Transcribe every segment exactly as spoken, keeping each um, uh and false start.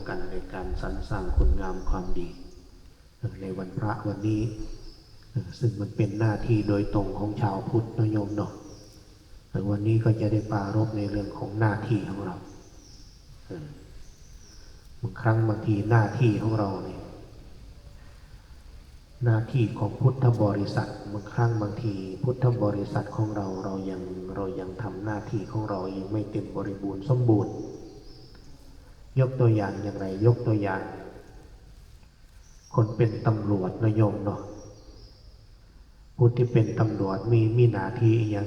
กันในการสรรสร้างคุณงามความดี เอ่อในวันพระวันนี้ เอ่อซึ่งมันเป็นหน้าที่โดยตรงของชาวพุทธเนาะโยมเนาะ แต่วันนี้ก็จะได้ปรารภในเรื่องของหน้าที่ของเรา เอ่อบางครั้งบางทีหน้าที่ของเราเนี่ย หน้าที่ของพุทธบริษัท บางครั้งบางทีพุทธบริษัทของเรา เรายังเรายังทำหน้าที่ของเรายังไม่เต็มบริบูรณ์สมบูรณ์ ยกตัวอย่างอย่างไร ยกตัวอย่าง คนเป็นตำรวจเนาะโยมเนาะ ผู้ที่เป็นตำรวจมีมีหน้าที่อีหยัง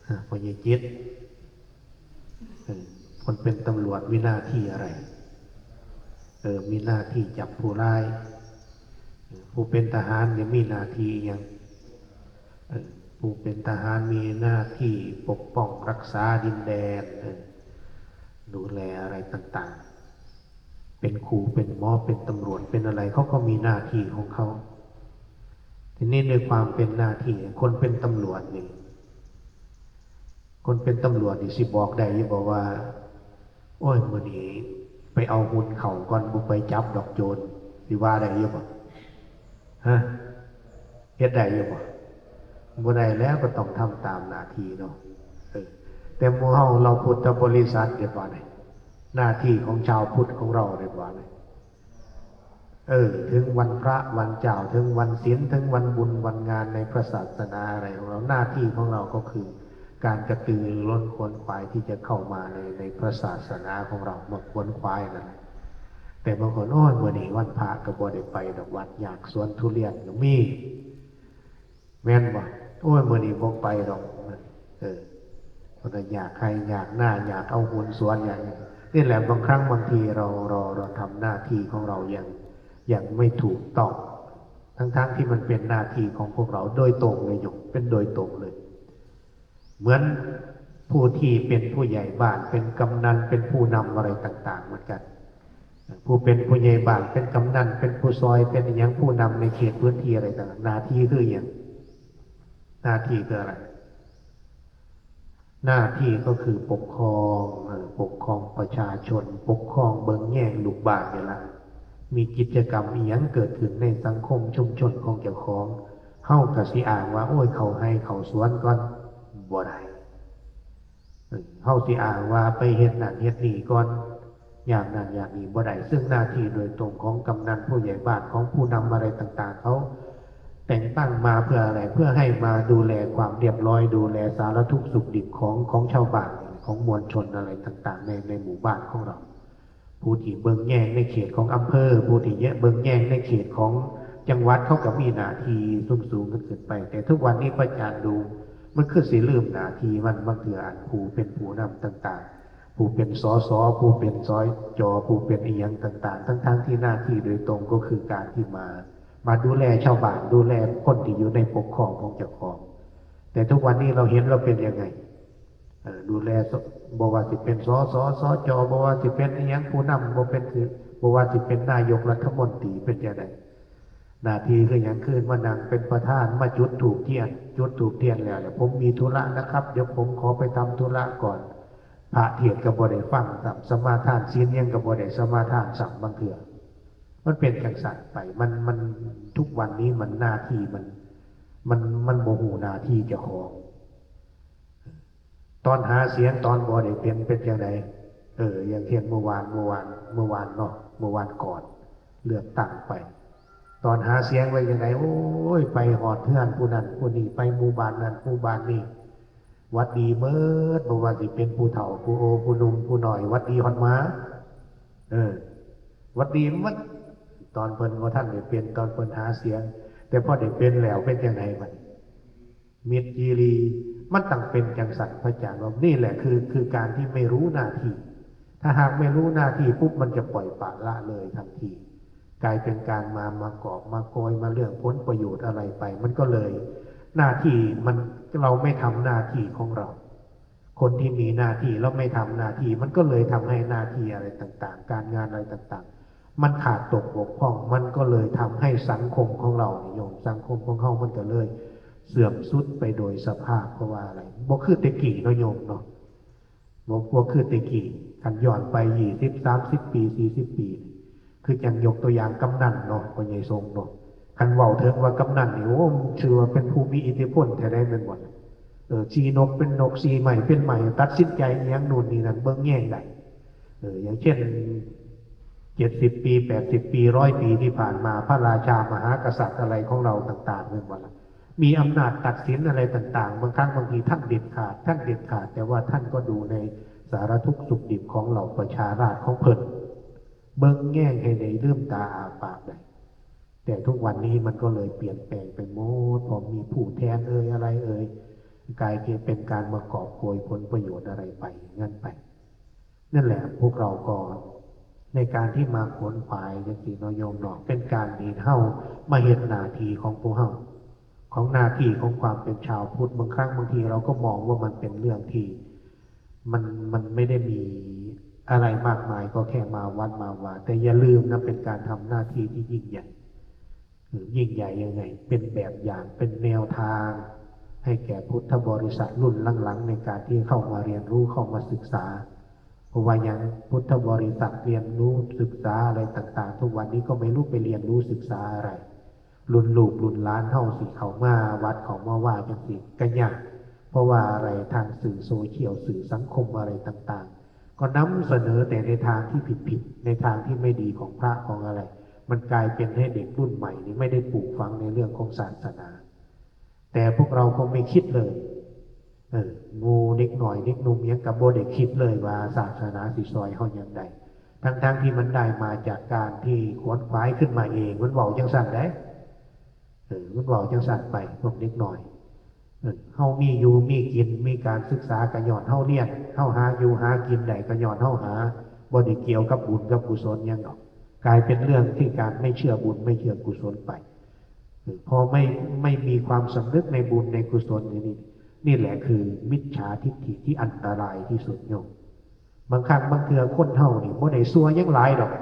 อ่ะ พ่อใหญ่จิต เออ คนเป็นตำรวจมีหน้าที่อะไร เออ มีหน้าที่จับผู้ร้าย เออ ผู้เป็นทหารเนี่ยมีหน้าที่อีหยัง เออ ผู้เป็นทหารมีหน้าที่ปกป้องรักษาดินแดน เออ ดูแลอะไรต่างๆ เป็นครู เป็นหมอ เป็นตำรวจ เป็นอะไร เขาก็มีหน้าที่ของเขา ทีนี้ในความเป็นหน้าที่ คนเป็นตำรวจนี่ คนเป็นตำรวจนี่สิบอกได้อยู่บ่ว่า โอ้ย มื้อนี้ไปเอาหุ้นเข้าก่อน บ่ไปจับดอกโจร สิว่าได้อยู่บ่ ฮะ เฮ็ดได้อยู่บ่ บ่ได้แล้ว ก็ต้องทำตามหน้าที่เนาะ เออ แต่หมู่เฮา เราพุทธบริษัทเด้บาดนี้ หน้าที่ของชาวพุทธของเราเด้บาดนี้ เออ ถึงวันพระวันเจ้า ถึงวันศีล ถึงวันบุญวันงานในพระศาสนาอะไรของเรา หน้าที่ของเราก็คือ การกระตือรือร้นขวนขวายที่จะเข้ามาในในพระศาสนาของเรา มาขวนขวายนั่นแหละ แต่บางคน โอ้ย มื้อนี้วันพระก็บ่ได้ไปดอกวัด อยากสวนทุเรียนก็มี แม่นบ่ โอ้ย มื้อนี้บ่ไปดอก เออ คนละอยากไฮ่อยากนา อยากเอาหุ้นสวน อยากหยัง นี่แหละ บางครั้งบางทีเรา เรา เราทำหน้าที่ของเรายัง ยังไม่ถูกต้อง ทั้งๆที่มันเป็นหน้าที่ของพวกเราโดยตรงเลยโยม เป็นโดยตรงเลย เหมือนผู้ที่เป็นผู้ใหญ่บ้าน เป็นกำนัน เป็นผู้นำอะไรต่างๆ เหมือนกัน ผู้เป็นผู้ใหญ่บ้าน เป็นกำนัน เป็นผู้ซอย เป็นอหยัง ผู้นำในเขตพื้นที่อะไรต่างๆ หน้าที่คือหยัง หน้าที่คืออะไร หน้าที่ก็คือปกครอง เอ่อ ปกครองประชาชน ปกครองเบิ่งแยงลูกบ้านนี่ละ มีกิจกรรมอิหยังเกิดขึ้นในสังคมชุมชนของเจ้าของ เฮาก็สิอ้างว่า โอ้ย เข้าไฮ่เข้าสวนก่อน บ่ได้ เออ เฮาสิอ้างว่าไปเฮ็ดนั่นเฮ็ดนี่ก่อน อย่างนั้นอย่างนี้บ่ได้ ซึ่งหน้าที่โดยตรงของกำนันผู้ใหญ่บ้าน ของผู้นำอะไรต่างๆ เขาแต่งตั้งมาเพื่ออะไร เพื่อให้มาดูแลความเรียบร้อย ดูแลสารทุกข์สุขดิบของ ของชาวบ้าน ของมวลชนอะไรต่างๆ ใน ในหมู่บ้านของเรา ผู้ที่เบิ่งแยงในเขตของอำเภอ ผู้ที่เบิ่งแยงในเขตของจังหวัด เขาก็มีหน้าที่สูงๆ กันขึ้นไป แต่ทุกวันนี้พระอาจารย์ดู มันคือสิลืมหน้าที่มัน บางเทื่ออันผู้เป็นผู้นำต่างๆ ผู้เป็น สส ผู้เป็น สจ ผู้เป็นอิหยังต่างๆ ทั้งๆที่หน้าที่โดยตรงก็คือการที่มา มาดูแลชาวบ้าน ดูแลคนที่อยู่ในปกครองของเจ้าของ แต่ทุกวันนี้เราเห็นเราเป็นยังไง เอ่อ ดูแล ส- บ่ว่าสิเป็น สส สจ บ่ว่าสิเป็นอิหยังผู้นำ บ่เป็นสิ บ่ว่าสิเป็นนายกรัฐมนตรี เป็นจั่งใด หน้าที่คือหยัง คือมานั่งเป็นประธาน มาจุดธูปเทียน จุดธูปเทียนแล้ว แล้ว "ผมมีธุระนะครับ เดี๋ยวผมขอไปทำธุระก่อน" พระเทศน์ก็บ่ได้ฟังซ้ำ สมาทานศีลหยังก็บ่ได้สมาทานซ้ำ บางเทื่อ มันเป็นจั่งซั้นไป มัน มัน ทุกวันนี้มันหน้าที่มัน มัน มันบ่ฮู้หน้าที่เจ้าของ ตอนหาเสียง ตอนบ่ได้เป็น เป็นจั่งใด เออ อย่างเช่นเมื่อวาน เมื่อวาน เมื่อวานเนาะ เมื่อวานก่อน เลือกตั้งไป ตอนหาเสียงไปจั่งใด โอ้ย ไปฮอดเฮือนผู้นั้นผู้นี้ ไปหมู่บ้านนั้นหมู่บ้านนี้ หวัดดีหมด บ่ว่าสิเป็นผู้เฒ่า ผู้โอ ผู้หนุ่ม ผู้น้อย หวัดดีฮอดหมา เออ หวัดดีหมด ตอนเพิ่นบ่ทันได้เป็น ตอนเพิ่นหาเสียง แต่พอได้เป็นแล้ว เป็นจั่งใดบัดนี้ มิตรจีรี มันต้องเป็นจั่งซั้น พระอาจารย์ว่า นี่แหละคือ คือการที่ไม่รู้หน้าที่ ถ้าหากไม่รู้หน้าที่ปุ๊บ มันจะปล่อยปละละเลยทันที กลายเป็นการมา มากอบมาโกย มาเรื่องผลประโยชน์อะไรไป มันก็เลย หน้าที่มัน เราไม่ทำหน้าที่ของเรา คนที่มีหน้าที่แล้วไม่ทำหน้าที่ มันก็เลยทำให้หน้าที่อะไรต่างๆ การงานอะไรต่างๆ มันขาดตกบกพร่อง มันก็เลยทำให้สังคมของเราเนี่ยโยม สังคมของเฮามันก็เลยเสื่อมทรุดไปโดยสภาพ เพราะว่าอะไร บ่คือแต่กี้เนาะโยมเนาะ บ่ บ่คือแต่กี้ คันย้อนไปยี่สิบ สามสิบ ปี สี่สิบ ปีนี่ คือจั่งยกตัวอย่างกำนันเนาะ พ่อใหญ่ทรงเนาะ คันเว้าถึงว่ากำนันนี่ โอ้ ถือว่าเป็นผู้มีอิทธิพลแท้ใด๋แม่นบ่ล่ะ เออ ซี้นกเป็นนก ซี้ไม้เป็นไม้ ตัดสินใจอิหยังนู่นนี่นั่น เบิ่งแยงได้ เออ อย่างเช่น เจ็ดสิบ ปี แปดสิบ ปี ร้อย ปีที่ผ่านมา พระราชามหากษัตริย์อะไรของเราต่างๆ แม่นบ่ล่ะ มีอำนาจตัดสินอะไรต่างๆ บางครั้งบางทีท่านเด็ดขาด ท่านเด็ดขาด แต่ว่าท่านก็ดูในสารทุกข์สุขดิบของเหล่าประชาราษฎร์ของเพิ่น เบิ่งแยงให้ได้ลืมตาอ้าปากได้ แต่ทุกวันนี้มันก็เลยเปลี่ยนแปลงไปหมด พอมีผู้แทนเอ่ยอะไรเอ่ย กลายเป็นการมากอบโกยผลประโยชน์อะไรไปอย่างนั้นไป นั่นแหละ พวกเราก็ในการที่มาขวนขวายจังซี่เนาะโยมเนาะ เป็นการดีเฮามาเฮ็ดหน้าที่ของพวกเฮา ของหน้าที่ของความเป็นชาวพุทธ บางครั้งบางทีเราก็มองว่ามันเป็นเรื่องที่ มัน มันไม่ได้มีอะไรมากมาย ก็แค่มาวัดมาวา แต่อย่าลืมนะ เป็นการทำหน้าที่ที่ยิ่งใหญ่ ยิ่งใหญ่ยังไง เป็นแบบอย่าง เป็นแนวทาง ให้แก่พุทธบริษัทรุ่นหลังๆ ในการที่เข้ามาเรียนรู้ เข้ามาศึกษา เพราะว่ายังพุทธบริษัทเรียนรู้ศึกษาอะไรต่างๆ ทุกวันนี้ก็ไม่รู้ไปเรียนรู้ศึกษาอะไร รุ่นลูกรุ่นหลานเฮาสิเข้ามาวัดเข้ามาว่าจังซี่ก็ยาก เพราะว่าอะไร ทางสื่อโซเชียล สื่อสังคมอะไรต่างๆ ก็นำเสนอแต่ในทางที่ผิดๆ ในทางที่ไม่ดีของพระของอะไร มันกลายเป็นให้เด็กรุ่นใหม่นี่ไม่ได้ปลูกฝังในเรื่องของศาสนา แต่พวกเราก็ไม่คิดเลย เออ หมู่เด็กน้อยเด็กหนุ่มยังก็บ่ได้คิดเลยว่าศาสนาสิซ่อยเฮาหยังได้ ทั้งๆ ที่มันได้มาจากการที่ขวนขวายขึ้นมาเอง มันเว้าจังซั่นเด้ เออ มันเว้าจังซั่นไป พวกเด็กน้อย เออ เฮามีอยู่มีกิน มีการศึกษาก็ย้อนเฮาเรียน เฮาหาอยู่หากินได้ก็ย้อนเฮาหา บ่ได้เกี่ยวกับบุญกับกุศลหยังดอก กลายเป็นเรื่องที่การไม่เชื่อบุญไม่เชื่อกุศลไป เออ พอไม่ ไม่มีความสำนึกในบุญในกุศลนี่ นี่แหละคือมิจฉาทิฏฐิที่อันตรายที่สุดโยม บางครั้งบางเทื่อคนเฮานี่บ่ได้ชั่วหยังหลายดอก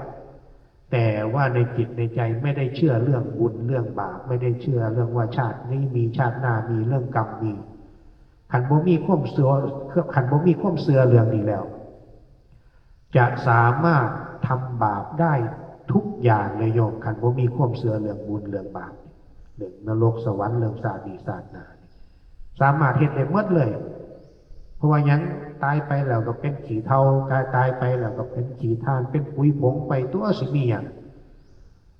แต่ว่าในจิตในใจไม่ได้เชื่อเรื่องบุญเรื่องบาป ไม่ได้เชื่อเรื่องว่าชาตินี้มีชาติหน้ามี เรื่องกรรมมี คันบ่มีความเชื่อ คันบ่มีความเชื่อเรื่องนี้แล้ว จะสามารถทำบาปได้ทุกอย่างเลยโยม คันบ่มีความเชื่อเรื่องบุญเรื่องบาป เรื่องนรกสวรรค์ เรื่องชาตินี้ชาติหน้า สามารถเฮ็ดได้หมดเลย เพราะว่าหยัง ตายไปแล้วก็เป็นขี้เถ้า กายตายไปแล้วก็เป็นขี้ถ่าน เป็นปุ๋ยผงไป ตัวสิมีหยัง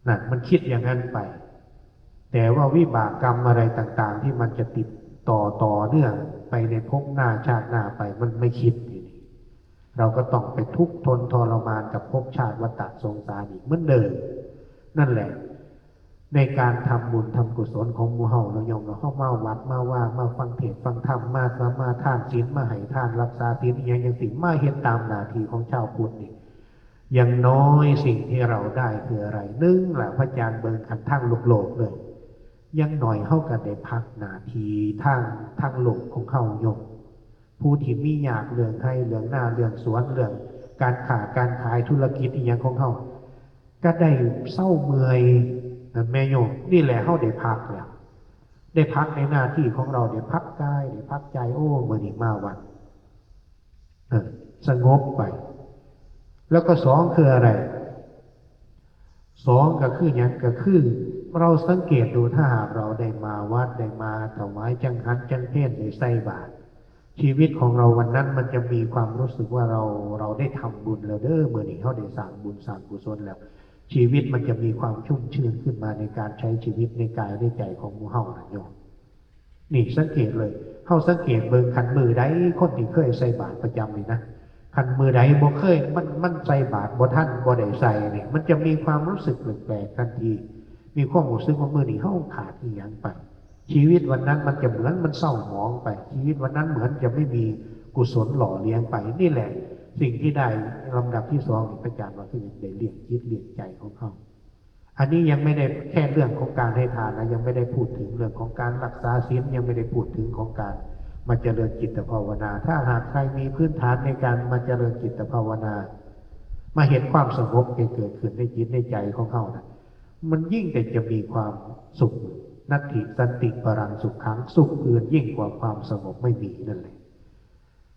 นั่น มันคิดอย่างนั้นไป แต่ว่าวิบากกรรมอะไรต่างๆ ที่มันจะติดต่อต่อเนื่องไปในภพหน้าชาติหน้าไป มันไม่คิดทีนี้ เราก็ต้องไปทุกข์ทนทรมานกับภพชาติวัฏฏะสงสารอีกเหมือนเดิม นั่นแหละ ในการทำบุญทำกุศลของหมู่เฮาเนาะโยมเนาะ เฮามาวัดมาว่า มาฟังเทศน์ฟังธรรม มาสมาทานศีล มาให้ทานรักษาศีล อีหยังจังซี่ มาเฮ็ดตามหน้าที่ของชาวพุทธนี่ อย่างน้อยสิ่งที่เราได้คืออะไร หนึ่งล่ะ พระอาจารย์เบิ่งคันทางโลกๆ เลย อย่างน้อยเฮาก็ได้พักหน้าที่ทาง ทางโลกของเฮาโยม ผู้ที่มียากเรื่องไฮ่เรื่องนา เรื่องสวน เรื่องการค้าการขาย ธุรกิจอีหยังของเฮา ก็ได้เซาเมื่อย นั่นแม่โยม นี่แหละเฮาได้พักแล้ว ได้พักในหน้าที่ของเรา ได้พักกาย ได้พักใจ โอ้ มื้อนี้มาวัด เออ สงบไป แล้วก็สองคืออะไร สองก็คือหยัง ก็คือเราสังเกตดู ถ้าหากเราได้มาวัด ได้มาถวายจังหันจังเพล ได้ใส่บาตร ชีวิตของเราวันนั้นมันจะมีความรู้สึกว่าเรา เราได้ทำบุญแล้วเด้อ มื้อนี้เฮาได้สร้างบุญสร้างกุศลแล้ว ชีวิตมันจะมีความชุ่มชื่นขึ้นมาในการใช้ชีวิตในกายในใจของหมู่เฮานะโยม นี่สังเกตเลย เฮาสังเกตเบิ่ง คันมื้อใดคนที่เคยใส่บาตรประจำนี่นะ คันมื้อใดบ่เคย มัน มันใส่บาตรบ่ทัน บ่ได้ใส่นี่ มันจะมีความรู้สึกแปลกๆ ทันที มีความรู้สึกว่ามื้อนี้เฮาขาดอีหยังไป ชีวิตวันนั้นมันจะเหมือนมันเศร้าหมองไป ชีวิตวันนั้นเหมือนจะไม่มีกุศลหล่อเลี้ยงไป นี่แหละ สิ่งที่ได้ลำดับที่สองนี่ พระอาจารย์ว่าคือได้เลี้ยงจิตเลี้ยงใจของเฮา อันนี้ยังไม่ได้แค่เรื่องของการให้ทานนะ ยังไม่ได้พูดถึงเรื่องของการรักษาศีล ยังไม่ได้พูดถึงของการมาเจริญจิตภาวนา ถ้าหากใครมีพื้นฐานในการมาเจริญจิตภาวนา มาเห็นความสงบที่เกิดขึ้นในจิตในใจของเฮานะ มันยิ่งแต่จะมีความสุข นัตถิสันติปรังสุขขัง สุขอื่นยิ่งกว่าความสงบไม่มีนั่นแหละ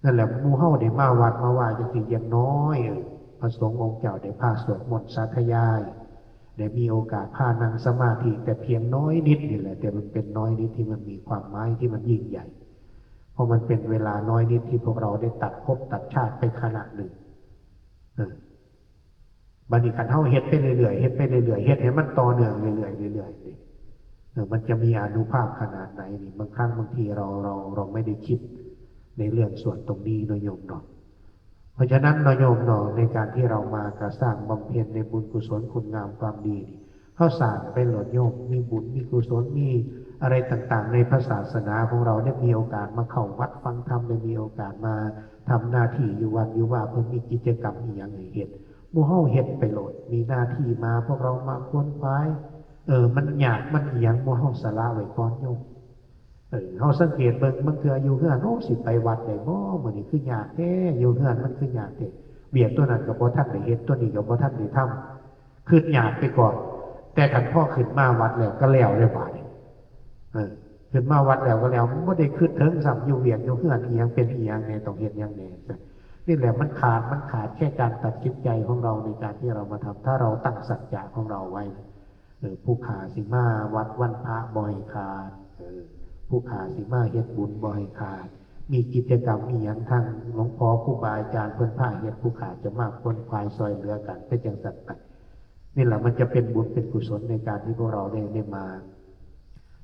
นั่นแหละ หมู่เฮาได้มาวัดมาว่าจังซี่ อย่างน้อย เออ พระสงฆ์องค์เจ้าได้พาสวดมนต์สาธยาย ได้มีโอกาสพานั่งสมาธิ แต่เพียงน้อยนิดนี่แหละ แต่มันเป็นน้อยนิดที่มันมีความหมายที่มันยิ่งใหญ่ เพราะมันเป็นเวลาน้อยนิดที่พวกเราได้ตัดภพตัดชาติไปขณะหนึ่ง เออ บัดนี้คันเฮาเฮ็ดไปเรื่อยๆ เฮ็ดไปเรื่อยๆ เฮ็ดให้มันต่อเนื่องเรื่อยๆ เรื่อยๆ นี่ เออ มันจะมีอานุภาพขนาดไหนนี่ บางครั้งบางทีเรา เรา เราไม่ได้คิดในเรื่องส่วนตรงนี้เนาะโยมเนาะ เพราะฉะนั้นเนาะโยมเนาะ ในการที่เรามากระสร้างบำเพ็ญในบุญกุศลคุณงามความดีนี่ เฮาสร้างไปโลดโยม มีบุญมีกุศลมีอะไรต่างๆ ในพระศาสนาของเรา ได้มีโอกาสมาเข้าวัดฟังธรรม ได้มีโอกาสมาทำหน้าที่อยู่วัดอยู่ว่า เพิ่นมีกิจกรรมอีหยังให้เฮ็ด หมู่เฮาเฮ็ดไปโลด มีหน้าที่มา พวกเรามาขวนขวาย เออ มันยากมันอีหยัง หมู่เฮาสละไว้ก่อนโยม เออ เฮาสังเกตเบิ่ง บางเทื่ออยู่เฮือน โอ้ สิไปวัดได้บ่ มื้อนี้คือยากแท้ อยู่เฮือนมันคือยากแท้ เวียกตัวนั้นก็บ่ทันได้เฮ็ด ตัวนี้ก็บ่ทันได้ทำ คิดยากไปก่อน แต่คันพอขึ้นมาวัดแล้วก็แล้วเลยบาดนี้ เออ ขึ้นมาวัดแล้วก็แล้ว มันบ่ได้คิดถึงซ้ำ อยู่เวียกอยู่เฮือนอีหยัง เป็นอีหยังแหน่ ต้องเฮ็ดหยังแหน่ นี่แหละมันขาด มันขาดแค่การตัดสินใจของเราในการที่เรามาทำ ถ้าเราตั้งสัจจะของเราไว้ เออ ผู้ข้าสิมาวัดวันพระบ่ให้ขาด เออ ผู้ข้าสิมาเฮ็ดบุญบ่ให้ขาด มีกิจกรรมอีหยังทางหลวงพ่อครูบาอาจารย์เพิ่นพาเฮ็ด ผู้ข้าจะมาขวนขวายซอยเหลือกัน เป็นจังซั่นไป นี่แหละมันจะเป็นบุญเป็นกุศลในการที่พวกเราได้ ได้มา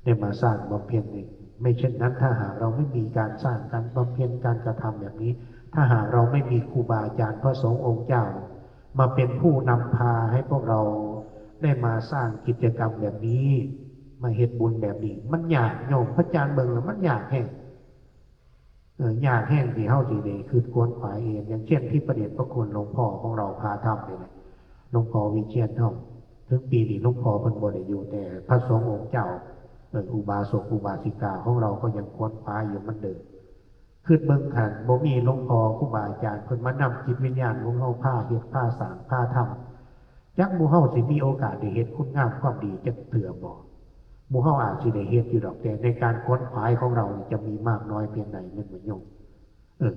ได้มาสร้างบำเพ็ญนี่ ไม่เช่นนั้น ถ้าหากเราไม่มีการสร้างการบำเพ็ญการกระทำแบบนี้ ถ้าหากเราไม่มีครูบาอาจารย์พระสงฆ์องค์เจ้า มาเป็นผู้นำพาให้พวกเราได้มาสร้างกิจกรรมแบบนี้ มาเฮ็ดบุญแบบนี้ มันยากโยม พระอาจารย์เบิ่งแล้วมันยากแฮง เออ ยากแฮงที่เฮาสิได้คิดขวนขวายเอง อย่างเช่นที่พระเดชพระคุณหลวงพ่อของเราพาทำนี่แหละ หลวงพ่อวิเชียรเฮา ถึงปีนี้หลวงพ่อเพิ่นบ่ได้อยู่ แต่พระสงฆ์องค์เจ้า เออ อุบาสกอุบาสิกาของเราก็ยังขวนขวายอยู่เหมือนเดิม คิดเบิ่งคันบ่มีหลวงพ่อครูบาอาจารย์เพิ่นมานำจิตวิญญาณของเฮาพาเฮ็ดพาสร้างพาทำ จักหมู่เฮาสิมีโอกาสได้เฮ็ดคุณงามความดีจักเทื่อบ่ หมู่เฮาอาจสิได้เฮ็ดอยู่ดอก แต่ในการขวนขวายของเรานี่จะมีมากน้อยเพียงใดแม่นบ่โยม เออ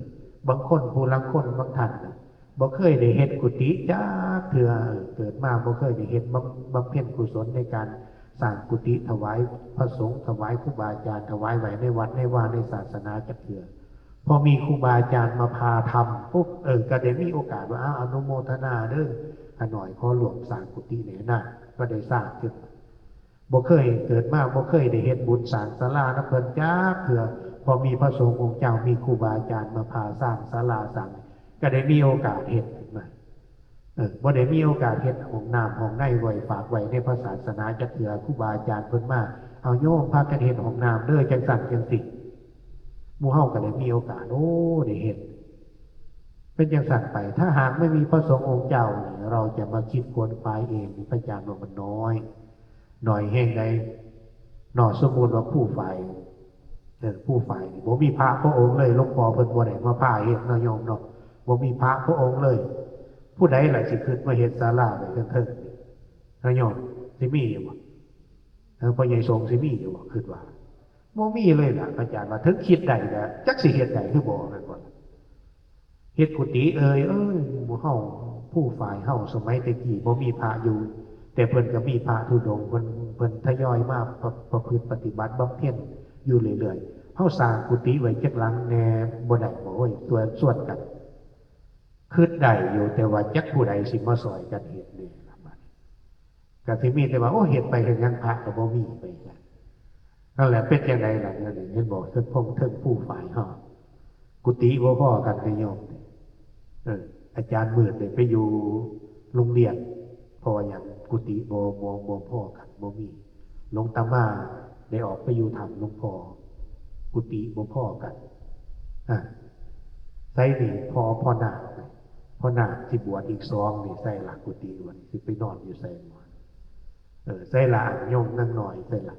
บางคนผู้ลางคนบางท่านน่ะ บ่เคยได้เฮ็ดกุฏิจักเทื่อ เออ เกิดมาบ่เคยได้เฮ็ดบำ บำเพ็ญกุศลในการสร้างกุฏิถวายพระสงฆ์ ถวายครูบาอาจารย์ ถวายไว้ในวัดในวาในศาสนาจักเทื่อ พอมีครูบาอาจารย์มาพาทำปุ๊บ เออ ก็ได้มีโอกาสว่า อ้าว อนุโมทนาเด้อ ข้าน้อยขอร่วมสร้างกุฏิแหน่นะ ก็ได้สร้างขึ้น บ่เคยเกิดมา บ่เคยได้เฮ็ดบุญสร้างศาลานำเพิ่นจักเทื่อ พอมีพระสงฆ์องค์เจ้า มีครูบาอาจารย์มาพาสร้างศาลาสร้าง ก็ได้มีโอกาสเฮ็ดขึ้นมา เออ บ่ได้มีโอกาสเฮ็ดห้องน้ำห้องในไว้ฝากไว้ในพระศาสนาจักเทื่อ ครูบาอาจารย์เพิ่นมา เอาโยมพากันเฮ็ดห้องน้ำเด้อ จังซั่นจังซี่ หมู่เฮาก็ได้มีโอกาส โอ้ ได้เฮ็ด เป็นจังซั่นไป ถ้าหากไม่มีพระสงฆ์องค์เจ้านี่ เราจะมาคิดขวนขวายเองนี่ พระอาจารย์ว่ามันน้อย น้อยแฮงใด เนาะ สมมุติว่าภูฝาย เออ ภูฝายนี่บ่มีพระพระองค์เลย หลวงพ่อเพิ่นบ่ได้มาพาเฮ็ดเนาะโยมเนาะ บ่มีพระพระองค์เลย ผู้ใดล่ะสิคิดมาเฮ็ดศาลาไว้เทิงๆนี่ เนาะโยม สิมีอยู่บ่ เออ พ่อใหญ่สงสิมีอยู่บ่ คิดว่า บ่มีเลยล่ะ พระอาจารย์ว่า ถึงคิดได้ก็จักสิเฮ็ดได้หรือบ่ แม่นบ่ล่ะ เฮ็ดกุฏิเอ่ย เอ้ย หมู่เฮา ภูฝายเฮาสมัยแต่กี้บ่มีพระอยู่ แต่เพิ่นก็มีพระธุดงค์ เพิ่น เพิ่นทยอยมาประ ประพฤติปฏิบัติบำเพ็ญอยู่เรื่อยๆ เฮาสร้างกุฏิไว้จักหลังแหน่บ่ได้บ่ โอ้ย ชวน ชวนกัน คิดได้อยู่ แต่ว่าจักผู้ใดสิมาซอยกันเฮ็ดแหน่ล่ะบัดนี้ ก็สิมีแต่ว่า โอ้ เฮ็ดไปเฮ็ดหยัง พระก็บ่มีไปจ้ะ นั่นแหละ เป็นจังใดล่ะ เดี๋ยวนี้เห็นบ่ เทิงพงเทิงภูฝายเฮา กุฏิบ่พ้อกันเด้โยม เออ อาจารย์มืดเนี่ยไปอยู่โรงเรียน เพราะว่าหยัง กุฏิบ่ บ่ บ่พ้อกัน บ่มี หลวงตามาได้ออกไปอยู่ถ้ำหลวงพ่อ กุฏิบ่พ้อกัน อ่ะ ไสนี่ พ่อ พ่อนาค พ่อนาคสิบวชอีกสองนี่ ไสล่ะกุฏิ วันนี้สิไปนอนอยู่ไสหมอ เออ ไสล่ะโยมนางน้อย ไสล่ะ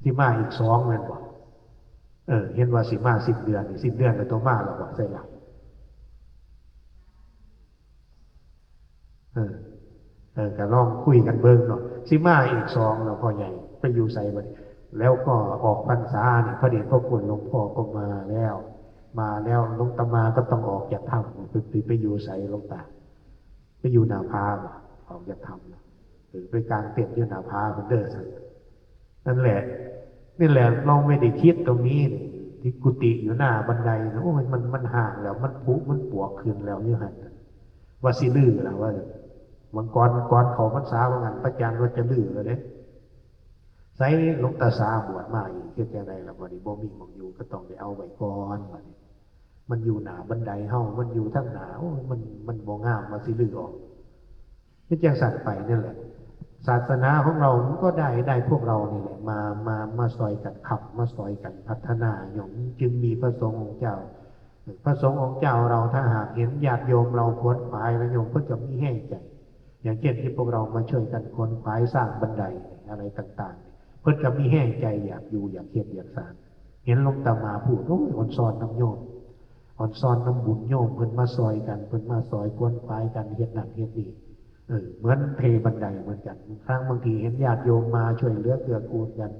สิมาอีกสองแม่นบ่ เออ เห็นว่าสิมาสิ้นเดือนนี่ สิ้นเดือนก็ต้องมาแล้วบ่ ไสล่ะ เออ เออ ก็ลองคุยกันเบิ่งเนาะ สิมาอีกสองแล้ว พ่อใหญ่ ไปอยู่ไสบัดนี้ แล้วก็ออกพรรษานี่ พระเดชพระคุณหลวงพ่อก็มาแล้ว มาแล้วหลวงตามาก็ต้องออกจากถ้ำ ไปไปไปอยู่ไสหลวงตา ไปอยู่หน้าผาบ่ ออกจากถ้ำนะ เออ ไปกางเต็นท์อยู่หน้าผาพุ้นเด้อ ซั่น นั่นแหละ นี่แหละ เราไม่ได้คิดตรงนี้นี่ ที่กุฏิอยู่หน้าบันไดนะ โอ้ย มัน มันห่างแล้ว มันผุ มันปวกขึ้นแล้วอยู่หั่นน่ะ ว่าสิรื้อล่ะ ว่าซั่น บางก่อน ก่อนเข้าพรรษาว่างั้น พระอาจารย์ว่าจะรื้อแล้วเด้ ไสหลวงตาสาบวชมาอีก เฮ็ดจั่งใดล่ะ บัดนี้บ่มีหม่องอยู่ ก็ต้องได้เอาไว้ก่อน บัดนี้ มันอยู่หน้าบันไดเฮา มันอยู่ทางหน้า โอ้ย มัน มันบ่งาม ว่าสิรื้อออก เฮ็ดจั่งซั่นไปนั่นแหละ ศาสนาของเรามันก็ได้ ได้พวกเรานี่แหละ มา มา มาซอยกันค้ำ มาซอยกันพัฒนา โยม จึงมีพระสงฆ์องค์เจ้า พระสงฆ์องค์เจ้าเราถ้าหากเห็นญาติโยมเราขวนขวายแล้ว โยมเพิ่นก็มีแฮงใจ อย่างเช่นที่พวกเรามาช่วยกันขวนขวายสร้างบันไดอะไรต่างๆ เพิ่นก็มีแฮงใจอยากอยู่ อยากเฮ็ด อยากสร้าง เห็นหลวงตามาพูด โอ้ย อ่อนซอนนำโยม อ่อนซอนนำบุญโยม เพิ่นมาซอยกัน เพิ่นมาซอยขวนขวายกันเฮ็ดนั่นเฮ็ดนี่ เออ เหมือนเทบันไดเหมือนกัน ครั้งบางทีเห็นญาติโยมมาช่วยเหลือเกื้อกูลกัน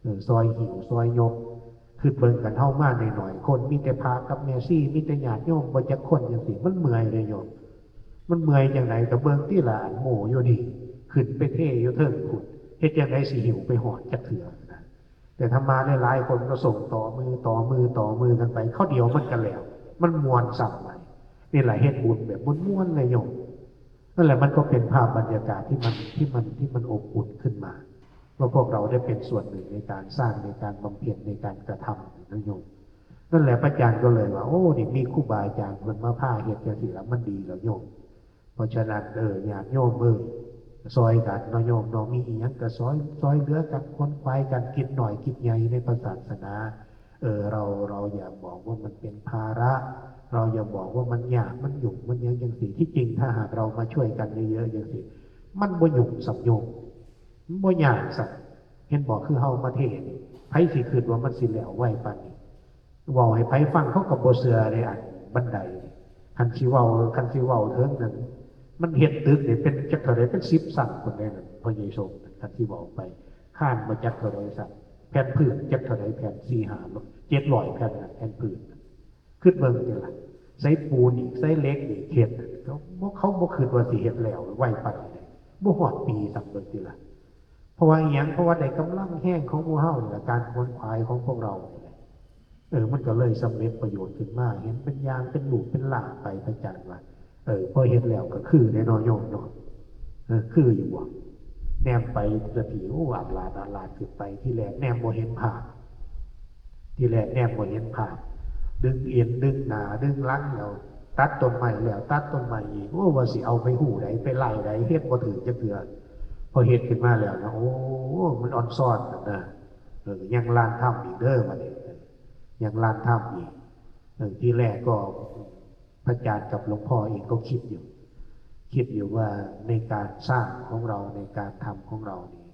เออ ซอยหิ้ว ซอยยก คือเบิ่งกันเฮามาหน่อยๆ คน มีแต่พระกับแม่ชี มีแต่ญาติโยม บ่จักคนจังซี่ มันเมื่อยเด้โยม มันเมื่อยจั่งใดก็เบิ่งติล่ะ อันโม่อยู่นี่ ขึ้นไปเทอยู่เทิงพุ้น เฮ็ดจั่งใดสิหิ้วไปฮอดจักเทื่อนะ แต่ถ้ามาหลายๆ คนก็ส่งต่อมือ ต่อมือ ต่อมือกันไป คราวเดียวมันก็แล้ว มันม่วนซ้ำไป นี่แหละเฮ็ดบุญแบบม่วนๆ เลยโยม นั่นแหละ มันก็เป็นภาพบรรยากาศที่มัน ที่มัน ที่มันอบอุ่นขึ้นมา ว่าพวกเราได้เป็นส่วนหนึ่งในการสร้าง ในการบำเพ็ญ ในการกระทำนะโยม นั่นแหละพระอาจารย์ก็เลยว่า โอ้ นี่มีครูบาอาจารย์เพิ่นมาพาเฮ็ดจังซี่แล้วมันดีแล้วโยม เพราะฉะนั้น เออ ญาติโยมเอ้ย ซอยกันเนาะโยมเนาะ มีอิหยังก็ซอย ซอยเหลือกัน ขวนขวายกัน กิจน้อยกิจใหญ่ในพระศาสนา เออ เรา เราอย่าบอกว่ามันเป็นภาระ เราอย่าบอกว่ามันยาก มันยุ่ง มันหยังจังซี่ ที่จริงถ้าหากเรามาช่วยกันเยอะๆ จังซี่ มันบ่ยุ่งซ้ำโยม มันบ่ยากซ้ำ เห็นบ่ คือเฮามาเทศน์นี่ ไผสิคิดว่ามันสิแล้วไวปานนี้ เว้าให้ไผฟังเขาก็บ่เชื่อเด้ อันบันไดนี่ คันสิเว้า คันสิเว้าเถิงนั้น มันเฮ็ดตึกนี่เป็นจักเท่าใด เป็นสิบชั้นพุ้นเด้นั่น พ่อใหญ่สมนั่น คันสิเว้าไป คานบ่จักเท่าใดชั้น แผ่นพื้นจักเท่าใดแผ่น สี่ห้า เจ็ดร้อยแผ่นนั่น แผ่นพื้นนั่น คิดเบิ่งติล่ะ ใส่ปูนอีก ใส่เหล็กอีก เฮ็ดนั่น เขาบ่ เขาบ่คิดว่าสิเฮ็ดแล้วไวปานนี้ บ่ฮอดปีซ้ำเบิ่งติล่ะ เพราะว่าอิหยัง เพราะว่าได้กำลังแฮงของหมู่เฮานี่ล่ะ การขวนขวายของพวกเรานี่แหละ เออ มันก็เลยสำเร็จประโยชน์ขึ้นมา เห็นเป็นอย่างเป็นรูปเป็นร่างไป พระอาจารย์ว่า เออ พอเฮ็ดแล้วก็คือแน่นอนโยมเนาะ เออ คืออยู่บ่ แนมไปละที โอ้ อาดลาดอาดลาดขึ้นไป ทีแรกแนมบ่เห็นภาพ ทีแรกแนมบ่เห็นภาพ ดึงเอ็น ดึงหน้า ดึงหลังแล้ว ตัดต้นไม้แล้ว ตัดต้นไม้อีก โอ้ ว่าสิเอาไปฮู้ใด ไปไล่ใด เฮ็ดบ่ถืกจักเทื่อ พอเฮ็ดขึ้นมาแล้วนะ โอ้ มันอ่อนซ่อนนะ เออ ยังลานถ้ำอีกเด้อ บัดนี้ ยังลานถ้ำอีก เออ ทีแรกก็ พระอาจารย์กับหลวงพ่อเองก็คิดอยู่ คิดอยู่ว่าในการสร้างของเรา ในการทำของเรานี่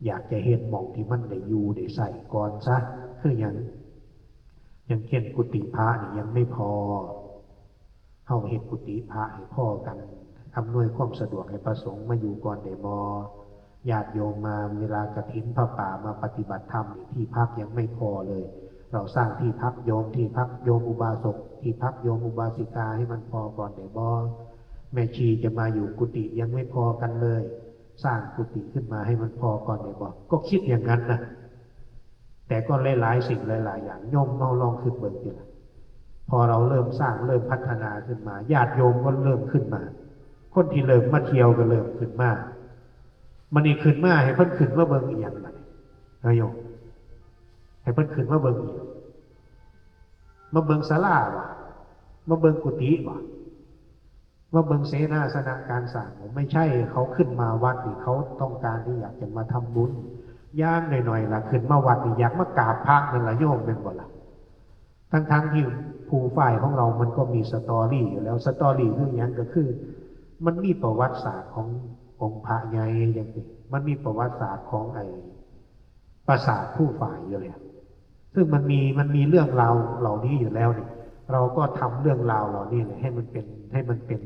อยากจะเฮ็ดหม่องที่มันได้อยู่ได้ใช้ก่อนซะ คือหยัง อย่างเช่นกุฏิพระนี่ยังไม่พอ เฮาเฮ็ดกุฏิพระให้พอกัน อำนวยความสะดวกให้พระสงฆ์มาอยู่ก่อนได้บ่ ญาติโยมมาเวลากฐินผ้าป่ามาปฏิบัติธรรมนี่ ที่พักยังไม่พอเลย เราสร้างที่พักโยม ที่พักโยมอุบาสก ที่พักโยมอุบาสิกาให้มันพอก่อนได้บ่ แม่ชีจะมาอยู่กุฏิยังไม่พอกันเลย สร้างกุฏิขึ้นมาให้มันพอก่อนได้บ่ ก็คิดอย่างนั้นนะ แต่ก็หลายๆ สิ่งหลายๆ อย่าง โยมเฮาลองคิดเบิ่งติล่ะ พอเราเริ่มสร้างเริ่มพัฒนาขึ้นมา ญาติโยมก็เริ่มขึ้นมา คนที่เริ่มมาเที่ยวก็เริ่มขึ้นมา มันนี่ขึ้นมาให้เพิ่นขึ้นมาเบิ่งอีหยังบัดนี้ เฮ้ยโยม ให้เพิ่นขึ้นมาเบิ่งอีหยัง มาเบิ่งศาลาบ่ มาเบิ่งกุฏิบ่ มาเบิ่งเสนาสนะการสร้าง ไม่ใช่ เขาขึ้นมาวัดนี่เขาต้องการที่อยากจะมาทำบุญ อย่างน้อยๆ ล่ะ ขึ้นมาวัดนี่อยากมากราบพระนั่นล่ะโยม แม่นบ่ล่ะ ทั้งๆ ที่ภูฝ้ายของเรามันก็มีสตอรี่อยู่แล้ว สตอรี่คือหยัง ก็คือ มันมีประวัติศาสตร์ขององค์พระใหญ่จังซี่ มันมีประวัติศาสตร์ของไอ้ปราสาทภูฝ้ายอยู่แล้ว ซึ่งมันมี มันมีเรื่องราวเหล่านี้อยู่แล้วนี่ เราก็ทำเรื่องราวเหล่านี้แหละให้มันเป็น ให้มันเป็น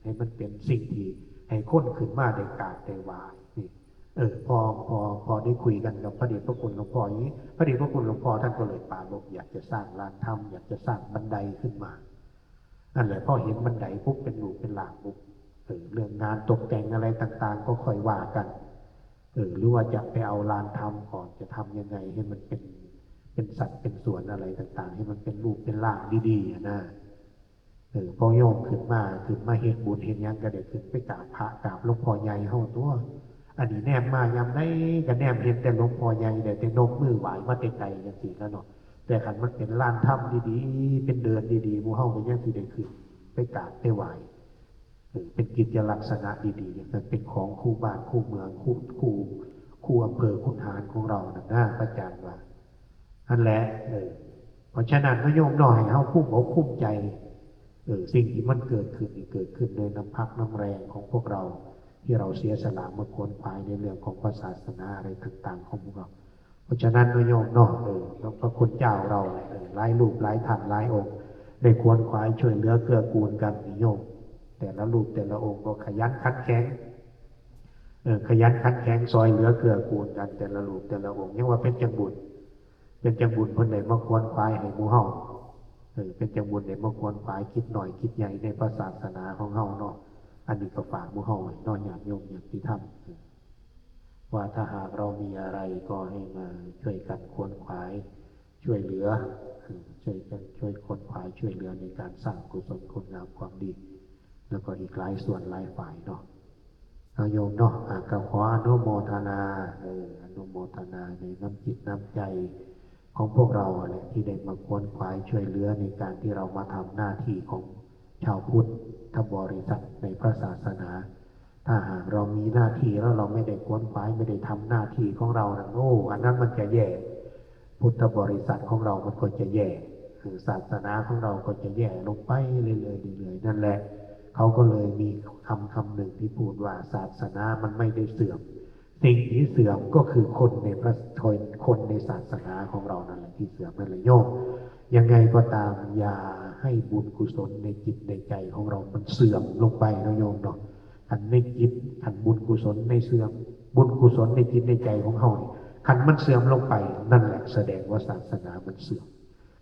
ให้มันเป็นสิ่งที่ให้คนขึ้นมาได้กราบได้ไหว้นี่ เออ พอ พอ พอได้คุยกันกับพระเดชพระคุณหลวงพ่ออย่างนี้ พระเดชพระคุณหลวงพ่อท่านก็เลยปรารภอยากจะสร้างลานธรรม อยากจะสร้างบันไดขึ้นมา นั่นแหละ พอเห็นบันไดปุ๊บ เป็นรูปเป็นร่างปุ๊บ เออ เรื่องงานตกแต่งอะไรต่างๆ ก็ค่อยว่ากัน เออ หรือว่าจะไปเอาลานธรรมก่อน จะทำยังไงให้มันเป็น เป็นสัดเป็นส่วนอะไรต่างๆ ให้มันเป็นรูปเป็นร่างดีๆ อะนะ เออ พอโยมขึ้นมา ขึ้นมาเฮ็ดบุญเฮ็ดหยังก็ได้ขึ้นไปกราบพระกราบหลวงพ่อใหญ่เฮาตัว อันนี้แนมมายามใดก็แนมเห็นแต่หลวงพ่อใหญ่ ได้แต่นบมือไหว้มาแต่ไกลจังซี่นะเนาะ แต่คันมันเป็นลานธรรมดีๆ เป็นเดินดีๆ หมู่เฮาก็ยังสิได้ขึ้นไปกราบไปไหว้ เออ เป็นกิจลักษณะดีๆ อย่างนั้น เป็นของคู่บ้านคู่เมือง คู่ คู่ คู่อำเภอขุนหารของเรานั่นนะ พระอาจารย์ว่า นั่นแหละ เออ เพราะฉะนั้นเนาะโยมเนาะ ให้เฮาภูมิอกภูมิใจ เออ สิ่งที่มันเกิดขึ้นนี่เกิดขึ้นโดยน้ำพักน้ำแรงของพวกเรา ที่เราเสียสละมาขวนขวายในเรื่องของพระศาสนาอะไรต่างๆ ของพวกเรา เพราะฉะนั้นเนาะโยมเนาะ เออ หลวงพระคุณเจ้าเรา เออ หลายรูปหลายท่านหลายองค์ ได้ขวนขวายช่วยเหลือเกื้อกูลกันนี่โยม แต่ละรูปแต่ละองค์ก็ขยันขันแข็ง เออ ขยันขันแข็งซอยเหลือเกื้อกูลกัน แต่ละรูปแต่ละองค์ ยังว่าเป็นจังบุญ เป็นจังบุญเพิ่นได้มาขวนขวายให้หมู่เฮา เออ เป็นจังบุญได้มาขวนขวายคิดน้อยคิดใหญ่ในพระศาสนาของเฮาเนาะ อันนี้ก็ฝากหมู่เฮาไว้เนาะ ญาติโยมญาติธรรม เออ ว่าถ้าหากเรามีอะไรก็ให้มาช่วยกันขวนขวายช่วยเหลือ เออ ช่วยกันช่วยขวนขวายช่วยเหลือในการสร้างกุศลคุณงามความดี แล้วก็อีกหลายส่วนหลายฝ่ายเนาะ เอาโยมเนาะ อ่ะ ก็ขออนุโมทนา เออ อนุโมทนาในน้ำจิตน้ำใจของพวกเราแหละ ที่ได้มาขวนขวายช่วยเหลือในการที่เรามาทำหน้าที่ของชาวพุทธบริษัทในพระศาสนา ถ้าหากเรามีหน้าที่แล้วเราไม่ได้ขวนขวาย ไม่ได้ทำหน้าที่ของเรานั้น โอ้ อันนั้นมันจะแย่ พุทธบริษัทของเรามันก็จะแย่ เออ ศาสนาของเราก็จะแย่ลงไปเรื่อยๆ เรื่อยๆ นั่นแหละ เขาก็เลยมีคำคำหนึ่งที่พูดว่าศาสนามันไม่ได้เสื่อม สิ่งที่เสื่อมก็คือคนในพระ คนในศาสนาของเรานั่นแหละที่เสื่อมนั่นแหละโยม ยังไงก็ตาม อย่าให้บุญกุศลในจิตในใจของเรามันเสื่อมลงไปนะโยมเนาะ คันในจิต คันบุญกุศลในเสื่อม บุญกุศลในจิตในใจของเฮานี่ คันมันเสื่อมลงไป นั่นแหละแสดงว่าศาสนามันเสื่อม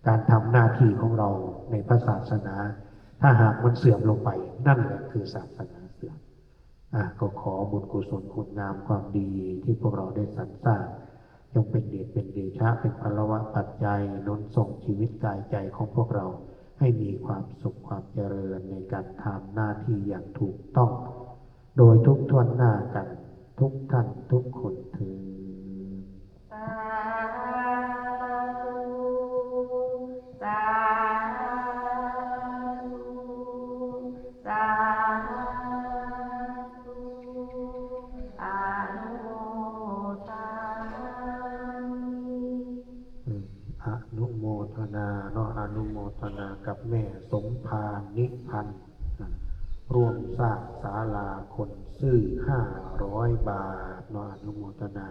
การทำหน้าที่ของเราในพระศาสนา ถ้าหากมันเสื่อมลงไป นั่นแหละคือศาสนาเสื่อม อ่ะ ก็ขอบุญกุศลคุณงามความดีที่พวกเราได้สรรสร้าง จงเป็นเดชเป็นเดชะ เป็นพลวะปัจจัยหนุนส่งชีวิตกายใจของพวกเรา ให้มีความสุขความเจริญในการทำหน้าที่อย่างถูกต้อง โดยทุกท่วนหน้ากันทุกท่านทุกคนเทอญ สาธุ สาธุ สาธุ อนุโมทามิ อืม อนุโมทนาเนาะ อนุโมทนากับแม่สมภารนิพันธ์ อ่ะ ร่วมสร้างศาลาคนซื่อห้าร้อยบาทเนาะ อนุโมทนา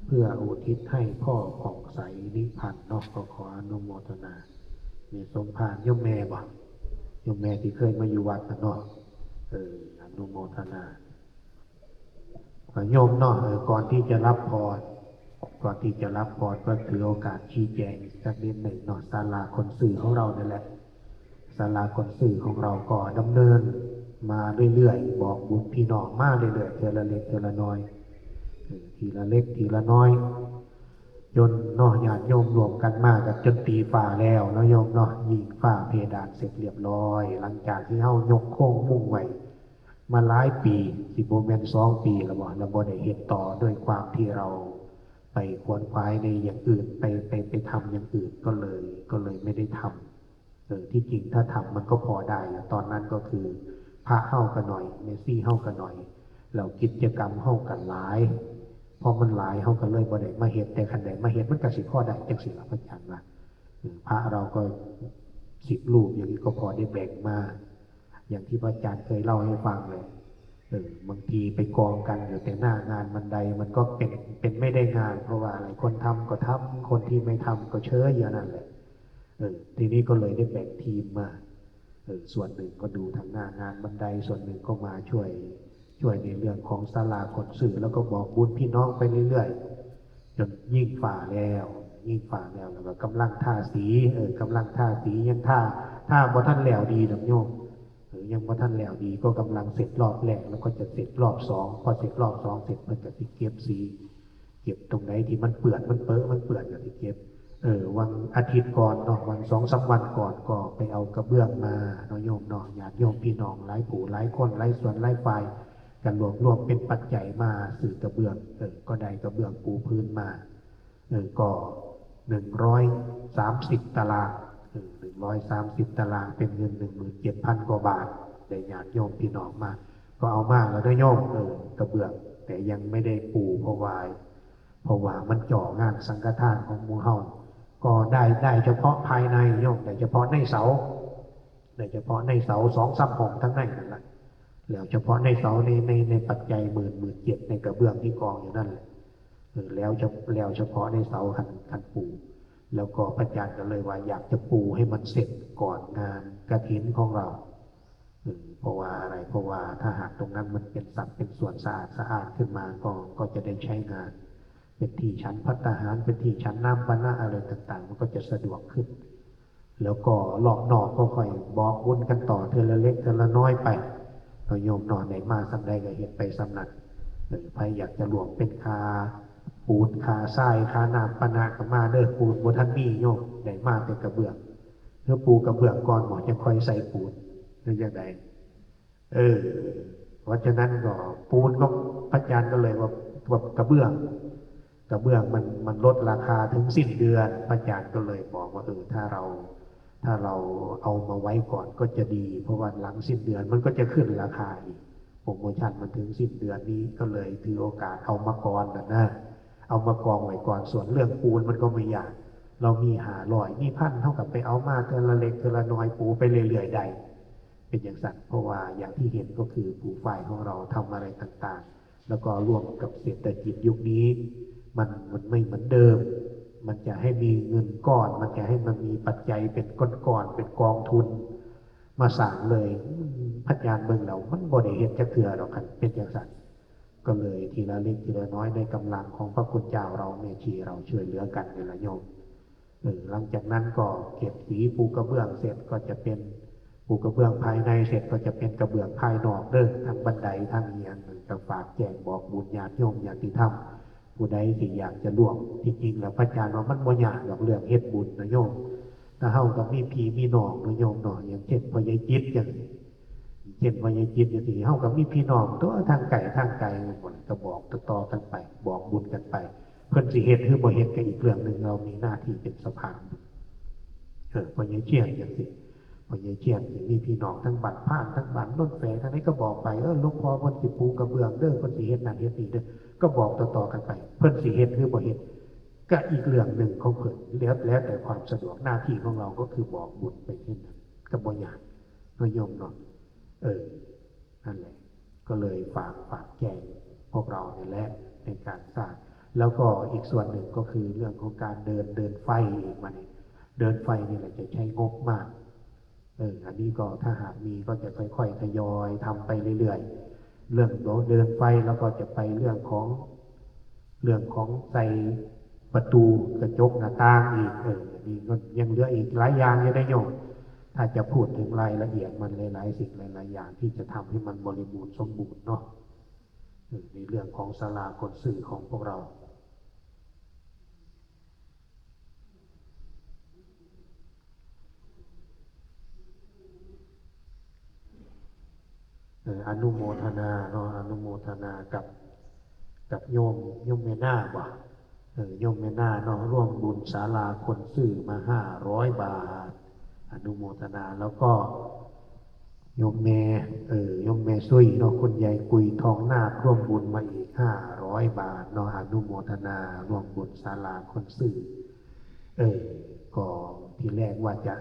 เพื่ออุทิศให้พ่อผ่องใสนิพันธ์เนาะ ก็ขออนุโมทนา แม่สมภาร โยมแม่บ่ โยมแม่ที่เคยมาอยู่วัดน่ะเนาะ เออ อนุโมทนา อ่ะ โยมเนาะ เออ ก่อนที่จะรับพร ก่อนที่จะรับพรก็ถือโอกาสชี้แจงสักนิดหนึ่งเนาะ ศาลาคนซื่อของเรานี่แหละ ศาลาคนซื่อของเราก็ดำเนินมาเรื่อยๆ บอกบุญพี่น้องมาเรื่อยๆ เทื่อละเล็กเทื่อละน้อย เออ ทีละเล็กทีละน้อย จนเนาะ ญาติโยมรวมกันมากับจนตีฟ้าแล้วเนาะโยมเนาะ ยิงฝ้าเพดานเสร็จเรียบร้อย หลังจากที่เฮายกโครงมุงไว้มาหลายปี สิบ่แม่นสองปีแล้วบ่ แล้วบ่ได้เฮ็ดต่อ ด้วยความที่เราไปขวนขวายในอย่างอื่น ไป ไป ไปทำอย่างอื่น ก็เลย ก็เลยไม่ได้ทำ เออ ที่จริงถ้าทำมันก็พอได้แหละ ตอนนั้นก็คือพระเฮาก็หน่อย แม่ชีเฮาก็หน่อย แล้วกิจกรรมเฮาก็หลาย พอมันหลายเฮาก็เลยบ่ได้มาเฮ็ด แต่คันได้มาเฮ็ดมันก็สิพอได้จังซี่ล่ะ พระอาจารย์ว่า เออ พระเราก็สิบรูปอย่างนี้ก็พอได้แบ่งมา อย่างที่พระอาจารย์เคยเล่าให้ฟังเลย เออ บางทีไปกองกันอยู่แต่หน้างานบันได มันก็เป็น เป็นไม่ได้งาน เพราะว่าอะไร คนทำก็ทำ คนที่ไม่ทำก็เฉยอยู่นั่นแหละ เออ ทีนี้ก็เลยได้แบ่งทีมมา เออ ส่วนหนึ่งก็ดูทางหน้างานบันได ส่วนหนึ่งก็มาช่วย ช่วยในเรื่องของศาลาคนซื้อ แล้วก็บอกบุญพี่น้องไปเรื่อยๆ จนยิ่งฝ่าแล้ว ยิ่งฝ่าแล้ว แล้วก็กำลังทาสี เออกำลังทาสี ยังทาทาบ่ทันแล้วดีดอกโยม เออยังบ่ทันแล้วดี ก็กำลังเสร็จรอบแรก แล้วก็จะเสร็จรอบสอง พอเสร็จรอบสองเสร็จเพิ่นก็สิเก็บสี เก็บตรงไหนที่มันเปื้อนมันเปอะมันเปื้อนก็สิเก็บ เออวันอาทิตย์ก่อนเนาะวันสองสามวันก่อนก็ไปเอากระเบื้องมาเนาะโยมเนาะญาติโยมพี่น้องหลายผู้หลายคนหลายส่วนหลายฝ่ายกันรวบรวมเป็นปัจจัยมาซื้อกระเบื้อง เออก็ได้กระเบื้องปูพื้นมา เออก็หนึ่งร้อยสามสิบตาราง เออหนึ่งร้อยสามสิบตารางเป็นเงินหนึ่งหมื่นเจ็ดพันกว่าบาทได้ญาติโยมพี่น้องมา ก็เอามาแล้วนะโยม เออกระเบื้อง แต่ยังไม่ได้ปูเพราะว่า เพราะว่ามันจ่องานสังฆทานของหมู่เฮา ก็ได้ได้เฉพาะภายในโยม ได้เฉพาะในเสา ได้เฉพาะในเสาสองสามห้องทั้งในนั่นแหละ แล้วเฉพาะในเสาในในในปัจจัยหมื่นหมื่นเจ็ดในกระเบื้องที่กองอยู่นั่นแหละ เออแล้วเฉแล้วเฉพาะในเสาคันคันปู แล้วก็พระอาจารย์ก็เลยว่าอยากจะปูให้มันเสร็จก่อนงานกฐินของเรา เออเพราะว่าอะไร เพราะว่าถ้าหากตรงนั้นมันเป็นสัดเป็นส่วนสะอาดสะอ้านขึ้นมาก็ก็จะได้ใช้งาน เป็นที่ฉันภัตตาหาร เป็นที่ฉันน้ำปานะอะไรต่างๆ มันก็จะสะดวกขึ้น แล้วก็รอบนอกก็ค่อยบอกบุญกันต่อเทื่อละเล็กเทื่อละน้อยไปเนาะโยมเนาะได้มาส่ำใดก็เฮ็ดไปส่ำนั้น เออไผอยากจะร่วมเป็นค่าปูนค่าทรายค่าน้ำปานะก็มาเด้อ ปูนบ่ทันมีโยม ได้มาแต่กระเบื้อง เฮาปูกระเบื้องก่อนบ่ จั่งค่อยใส่ปูน หรือจั่งใด เออ เพราะฉะนั้นก็ปูนก็พระอาจารย์ก็เลยว่าว่ากระเบื้อง กระเบื้องมันมันลดราคาถึงสิ้นเดือน พระอาจารย์ก็เลยบอกว่า เออ ถ้าเรา ถ้าเราเอามาไว้ก่อนก็จะดี เพราะว่าหลังสิ้นเดือนมันก็จะขึ้นราคาอีก โปรโมชั่นมันถึงสิ้นเดือนนี้ ก็เลยถือโอกาสเอามาก่อนน่ะนะ เอามากองไว้ก่อน ส่วนเรื่องปูนมันก็ไม่ยาก เรามีห้าร้อย มีพัน เฮาก็ไปเอามาเทื่อละเล็กเทื่อละน้อยปูไปเรื่อยๆได้ เป็นจั่งซั้น เพราะว่าอย่างที่เห็นก็คือปูฝ้ายของเราทำอะไรต่างๆ แล้วก็ร่วมกับเศรษฐกิจยุคนี้ มันมันไม่เหมือนเดิม มันจะให้มีเงินก้อน มันจะให้มันมีปัจจัยเป็นก้อนๆ เป็นกองทุน มาสร้างเลย อืม พระอาจารย์เบิ่งแล้วมันบ่ได้เฮ็ดจักเทื่อดอกคันเป็นจั่งซั้น ก็เลยทีละเล็กทีละน้อยในกำลังของพระคุณเจ้าเราแม่ชีเราช่วยเหลือกันนี่แหละโยม เออ หลังจากนั้นก็เก็บสีปูกระเบื้องเสร็จก็จะเป็นปูกระเบื้องภายในเสร็จก็จะเป็นกระเบื้องภายนอกเด้อ ทั้งบันไดทั้งอิหยัง ก็ฝากแจ้งบอกบุญญาติโยมญาติธรรม ผู้ใดที่อยากจะร่วม ที่จริงแล้วพระอาจารย์ว่ามันบ่ยากดอกเรื่องเฮ็ดบุญนะโยม ถ้าเฮาก็มีพี่มีน้องนะโยมเนาะ อย่างเช่นพ่อใหญ่จิตจั่งซี้ เช่นพ่อใหญ่จิตจั่งซี้ เฮาก็มีพี่น้องตัวทางไกลทางไกลหมด ก็บอกต่อๆกันไป บอกบุญกันไป เพิ่นสิเฮ็ดหรือบ่เฮ็ดก็อีกเรื่องหนึ่ง เรามีหน้าที่เป็นสะพานบุญ เออ พ่อใหญ่เชียงจั่งซี้ พ่อใหญ่เชียงสิมีพี่น้องทั้งบ้านพานทั้งบ้านโนนแฝงทั้งนี้ก็บอกไป เออ หลวงพ่อเพิ่นสิปูกระเบื้องเด้อ เพิ่นสิเฮ็ดนั่นเฮ็ดนี่เด้อ ก็บอกต่อๆกันไป เพิ่นสิเฮ็ดหรือบ่เฮ็ดก็อีกเรื่องหนึ่งของเพิ่น แล้ว แล้วแต่ความสะดวก หน้าที่ของเราก็คือบอกบุญไปแค่นั้น ก็บ่ยากเนาะโยมเนาะ เออ นั่นแหละ ก็เลยฝาก ฝากแจ้งพวกเราเนี่ยแหละในการสร้าง แล้วก็อีกส่วนหนึ่งก็คือเรื่องของการเดิน เดินไฟอีกมาเนี่ย เดินไฟนี่แหละจะใช้งบมาก เออ อันนี้ก็ถ้าหากมีก็จะค่อยๆทยอยทำไปเรื่อยๆ เรื่องเดินไฟแล้วก็จะไปเรื่องของ เรื่องของใส่ประตูกระจกหน้าต่างอีก เออ อันนี้ก็ยังเหลืออีกหลายอย่างอยู่นะโยม ถ้าจะพูดถึงรายละเอียดมันหลายๆสิ่งหลายๆอย่างที่จะทำให้มันบริบูรณ์สมบูรณ์เนาะ เออ ในเรื่องของศาลาคนซื่อของพวกเรา เออ อนุโมทนาเนาะ อนุโมทนากับ กับโยม โยมแม่นาบ่ เออ โยมแม่นาเนาะ ร่วมบุญศาลาคนซื่อมาห้าร้อยบาท อนุโมทนา แล้วก็ โยมแม่ เออ โยมแม่ซุยเนาะ คุณยายกุยทองนาค ร่วมบุญมาอีกห้าร้อยบาทเนาะ อนุโมทนา ร่วมบุญศาลาคนซื่อ เออ ก็ทีแรกว่าจะ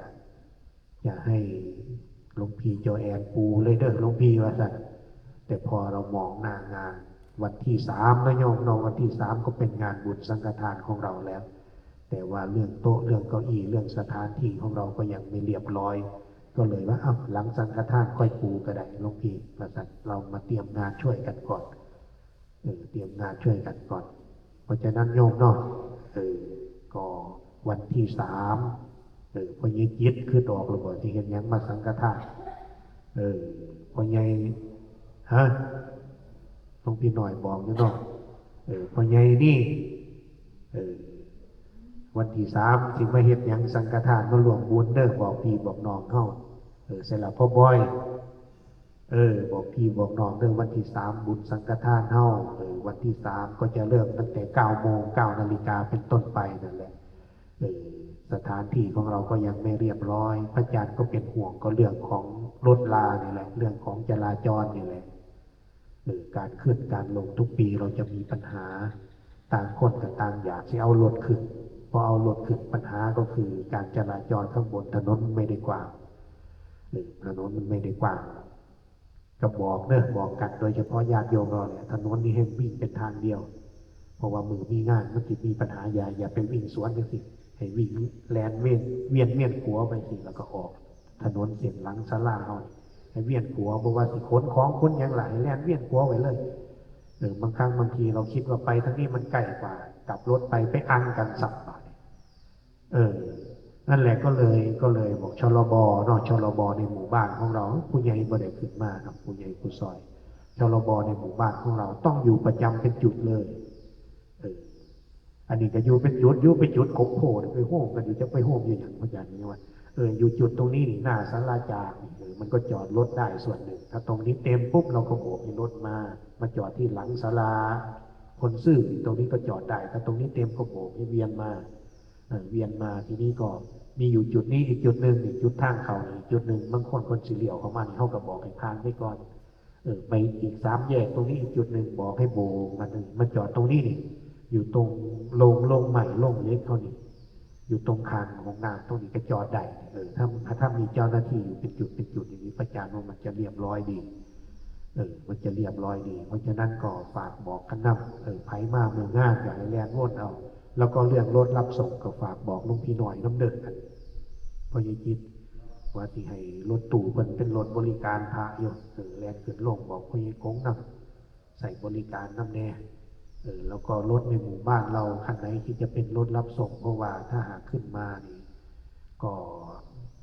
จะให้หลวงพี่เจ้าแอนปูเลยเด้อหลวงพี่ว่าซั่น แต่พอเรามองหน้างาน วันที่สามนะโยมเนาะ วันที่สามก็เป็นงานบุญสังฆทานของเราแล้ว แต่ว่าเรื่องโต๊ะ เรื่องเก้าอี้ เรื่องสถานที่ของเราก็ยังไม่เรียบร้อย ก็เลยว่า เอ้า หลังสังฆทานค่อยปูก็ได้หลวงพี่ ว่าซั่น เรามาเตรียมงานช่วยกันก่อน เออ เตรียมงานช่วยกันก่อน เพราะฉะนั้นโยมเนาะ เออ ก็วันที่สาม เออ พ่อใหญ่จิต คือออกแล้วบ่ สิเฮ็ดหยังมาสังฆทาน เออ พ่อใหญ่ ฮะ หลวงพี่น้อยบอกอยู่เนาะ เออ พ่อใหญ่นี่ เออ วันที่สาม สิมาเฮ็ดหยังสังฆทาน มาร่วมบุญเด้อ บอกพี่บอกน้องเฮา เออ เสร็จแล้วพ่อบอย เออ บอกพี่บอกน้องเด้อ วันที่สาม บุญสังฆทานเฮา เออ วันที่สาม ก็จะเริ่มตั้งแต่เก้าโมง เก้านาฬิกาเป็นต้นไปนั่นแหละ เออ สถานที่ของเราก็ยังไม่เรียบร้อย พระอาจารย์ก็เป็นห่วงก็เรื่องของรถรานี่แหละ เรื่องของจราจรนี่แหละ เออ การขึ้นการลงทุกปีเราจะมีปัญหา ต่างคนก็ต่างอยากสิเอารถขึ้น พอเอารถขึ้น ปัญหาก็คือการจราจรข้างบนถนนไม่ได้กว้าง เออ ถนนมันไม่ได้กว้าง ก็บอกเด้อ บอกกัน โดยเฉพาะญาติโยมเราเนี่ย ถนนนี่ให้วิ่งเป็นทางเดียว เพราะว่ามื้อมีงานมันสิมีปัญหา อย่า อย่าไปวิ่งสวนจังซี่ ให้วิ่งแล่นเวียน เวียน เวียนขัวไปสิ แล้วก็ออกถนนเส้นหลังศาลาเฮานี่ ให้เวียนขัว บ่ว่าสิขนของขนหยังล่ะ ให้แล่นเวียนขัวไว้เลย เออ บางครั้งบางทีเราคิดว่าไปทางนี้มันใกล้กว่า กลับรถไป ไปอังกันซ้ำบาดนี้ เออ นั่นแหละ ก็เลย ก็เลยบอก ชลบ เนาะ ชลบ ในหมู่บ้านของเรา ผู้ใหญ่บ่ได้ขึ้นมาครับ ผู้ใหญ่ผู้ซอย ชลบ ในหมู่บ้านของเราต้องอยู่ประจำเป็นจุดเลย เออ อันนี้ก็อยู่เป็นจุด อยู่เป็นจุด กกโพธิ์ไปโฮมกันอยู่ จะไปโฮมอยู่หยัง พระอาจารย์นี่ว่า เออ อยู่จุดตรงนี้นี่ หน้าศาลาจากนี่ เออ มันก็จอดรถได้ส่วนหนึ่ง ถ้าตรงนี้เต็มปุ๊บ เราก็โบกให้รถมา มาจอดที่หลังศาลาคนซื่อนี่ ตรงนี้ก็จอดได้ ถ้าตรงนี้เต็มก็โบกให้เวียนมา เออ เวียนมา ทีนี้ก็มีอยู่จุดนี้อีกจุดหนึ่ง อีกจุดทางเข้านี่อีกจุดหนึ่ง บางคนเพิ่นสิเลี้ยวเข้ามานี่ เฮาก็บอกให้ผ่านไปก่อน เออ ไปอีกสามแยกตรงนี้อีกจุดหนึ่ง บอกให้โบกมาหนึ่ง มาจอดตรงนี้นี่ อยู่ตรงโรง โรงไม้ โรงเหล็กเขานี่ อยู่ตรงข้างห้องน้ำตรงนี้ก็จอดได้ เออ ถ้า ถ้ามีเจ้าหน้าที่อยู่เป็นจุดเป็นจุดอย่างนี้ พระอาจารย์ว่ามันจะเรียบร้อยดี เออ มันจะเรียบร้อยดี เพราะฉะนั้นก็ฝากบอกกันนำ เออ ไผมามื้องานก็ให้แล่นวนเอา แล้วก็เรื่องรถรับส่งก็ฝากบอกหลวงพี่น้อยนำเด้อ อันพ่อใหญ่จิต ว่าสิให้รถตู้เพิ่นเป็นรถบริการพระอยู่ เออ แล่นขึ้นลง บอกพ่อใหญ่กงนำ ใส่บริการนำแน่ เออ แล้วก็รถในหมู่บ้านเราคันไหนที่จะเป็นรถรับส่ง เพราะว่าถ้าหากขึ้นมานี่ ก็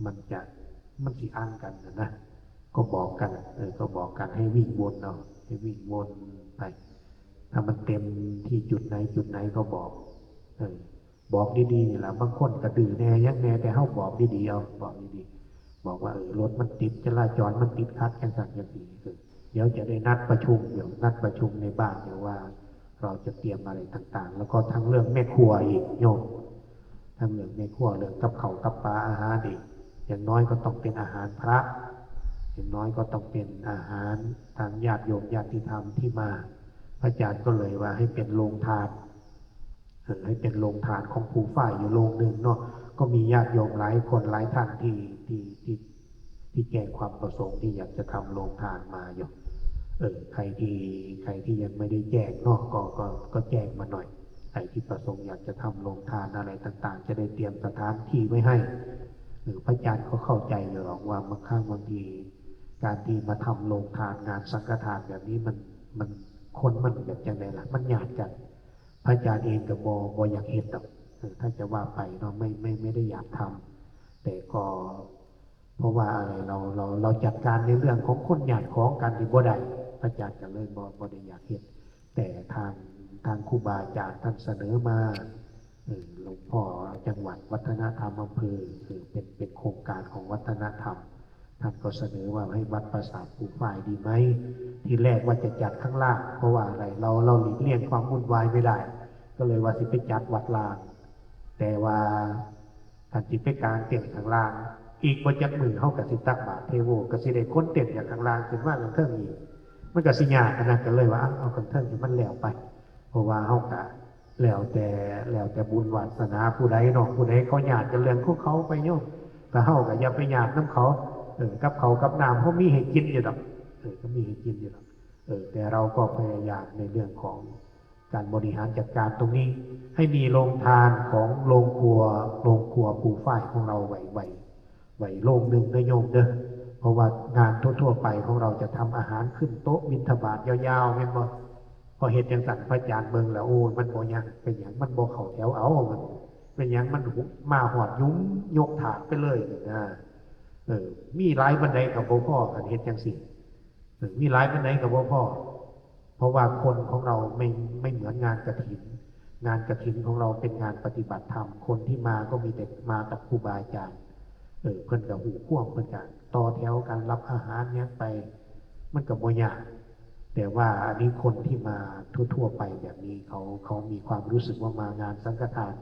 มันจะ มันสิอังกันนะนะ ก็บอกกัน เออ ก็บอกกันให้วิ่งวนเอา ให้วิ่งวนไป ถ้ามันเต็มที่จุดไหนจุดไหนก็บอก เออ บอกดีๆนี่ล่ะ บางคนก็ดื้อแน่หยังแน่ แต่เฮาบอกดีๆเอา บอกดีๆ บอกว่า เออ รถมันติด จราจรมันติดขัด จังซั่นจังซี่ เออ เดี๋ยวจะได้นัดประชุม เดี๋ยวนัดประชุมในบ้าน เดี๋ยวว่าเราจะเตรียมอะไรต่างๆ แล้วก็ทั้งเรื่องแม่ครัวอีกโยม ทั้งเรื่องแม่ครัว เรื่องกับข้าวกับปลา อาหารอีก อย่างน้อยก็ต้องเป็นอาหารพระ อย่างน้อยก็ต้องเป็นอาหารทางญาติโยมญาติธรรมที่มา พระอาจารย์ก็เลยว่าให้เป็นโรงทาน เออ ให้เป็นโรงทานของภูฝ้ายอยู่โรงหนึ่งเนาะ ก็มีญาติโยมหลายคนหลายท่านที่ ที่ ที่ ที่แจ้งความประสงค์ที่อยากจะทำโรงทานมาอยู่ เออ ใครที่ ใครที่ยังไม่ได้แจ้งเนาะ ก็ ก็ ก็แจ้งมาหน่อย ใครที่ประสงค์อยากจะทำโรงทานอะไรต่างๆ จะได้เตรียมสถานที่ไว้ให้ เออ พระอาจารย์ก็เข้าใจอยู่หรอกว่าบางครั้งบางที การที่มาทำโรงทานงานสังฆทานแบบนี้มัน มัน คนมันแบบจังไดล่ะ มันญาติกัน พระอาจารย์เองก็บ่ บ่อยากเฮ็ดดอก เออ ถ้าจะว่าไปเนาะ ไม่ ไม่ ไม่ได้อยากทำ แต่ก็ เพราะว่าอะไร เรา เรา เราจัดการในเรื่องของคนญาติของกันนี่บ่ได้ พระอาจารย์ก็เลยบ่ บ่ได้อยากเฮ็ด แต่ทาง ทางครูบาอาจารย์ท่านเสนอมา เออ หลวงพ่อจังหวัด วัฒนธรรมอำเภอ เออ เป็น เป็นโครงการของวัฒนธรรม ท่านก็เสนอว่าให้วัดปราสาทภูฝ้ายดีไหม ทีแรกว่าจะจัดข้างล่าง เพราะว่าอะไร เรา เราหลีกเลี่ยงความวุ่นวายไม่ได้ ก็เลยว่าสิไปจัดวัดล่าง แต่ว่าคันสิไปกางเต็นท์ข้างล่าง อีกบ่จักมื้อเฮาก็สิตักบาตรเทโว ก็สิได้ขนเต็นท์จากข้างล่างขึ้นมาข้างเทิงอีก มันก็สิยากหั้นนะ ก็เลยว่า เอา เอาข้างเทิงให้มันแล้วไป เพราะว่าเฮาก็แล้วแต่ แล้วแต่บุญวาสนาผู้ใดเนาะ ผู้ใดเขาญาติกันเรื่องของเขาไปโยม ก็เฮาก็อย่าไปญาตินำเขา เออ กับข้าวกับน้ำเฮามีให้กินอยู่ดอก เออ ก็มีให้กินอยู่ดอก เออ แต่เราก็พยายามในเรื่องของการบริหารจัดการตรงนี้ ให้มีโรงทานของโรงครัว โรงครัวภูฝ้ายของเราไว้ ไว้ ไว้โลงหนึ่งนะโยมเด้อ เพราะว่างานทั่วๆไปของเราจะทำอาหารขึ้นโต๊ะบิณฑบาตยาวๆแม่นบ่ พอเฮ็ดจังซั่นพระอาจารย์เบิ่งแล้ว โอ้ย มันบ่ยัง เป็นหยังมันบ่เข้าแถว เอามัน เป็นหยังมันหุบมาฮอดยุงยกถาดไปเลยนะ เออ มีหลายปานใดก็บ่พอ คันเฮ็ดจังซี่ เออ มีหลายปานใดก็บ่พอ เพราะว่าคนของเราไม่ ไม่เหมือนงานกฐิน งานกฐินของเราเป็นงานปฏิบัติธรรม คนที่มาก็มีแต่มากับครูบาอาจารย์ เออ เพิ่นก็ฮู้ความ เพิ่นก็ต่อแถวกันรับอาหารหยังไป มันก็บ่ยาก แต่ว่าอันนี้คนที่มาทั่วๆไปแบบนี้ เขา เขามีความรู้สึกว่ามางานสังฆทาน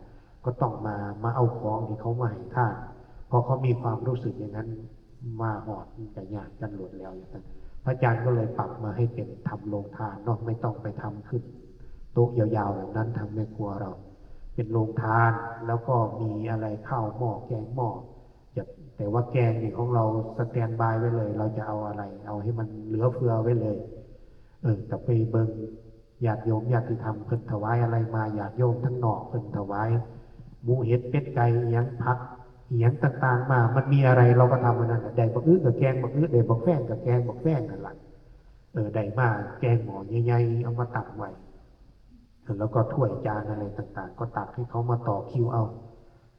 ก็ต้องมา มาเอาของที่เขามาให้ทาน พอเขามีความรู้สึกอย่างนั้น มาฮอดมันก็ยากกันโลดแล้ว อย่างนั้น พระอาจารย์ก็เลยปรับมาให้เป็นทำโรงทานเนาะ ไม่ต้องไปทำขึ้นโต๊ะยาวๆแบบนั้น ทางแม่ครัวเรา เป็นโรงทาน แล้วก็มีอะไร ข้าวหม้อ แกงหม้อ จะ แต่ว่าแกงนี่ของเราสแตนด์บายไว้เลย เราจะเอาอะไร เอาให้มันเหลือเฟือไว้เลย เออ ก็ไปเบิ่งญาติโยมญาติธรรมเพิ่นถวายอะไรมา ญาติโยมทั้งนอกเพิ่นถวายหมูเห็ดเป็ดไก่อิหยัง ผักอิหยังต่างๆมา มันมีอะไรเราก็ทำอันนั้นน่ะ ได้บักอึก็แกงบักอึ ได้บักแฟงก็แกงบักแฟงนั่นล่ะ เออ ได้มาแกงหม้อใหญ่ๆ เอามาตั้งไว้ แล้วก็ถ้วยจานอะไรต่างๆ ก็ตักให้เขามาต่อคิวเอา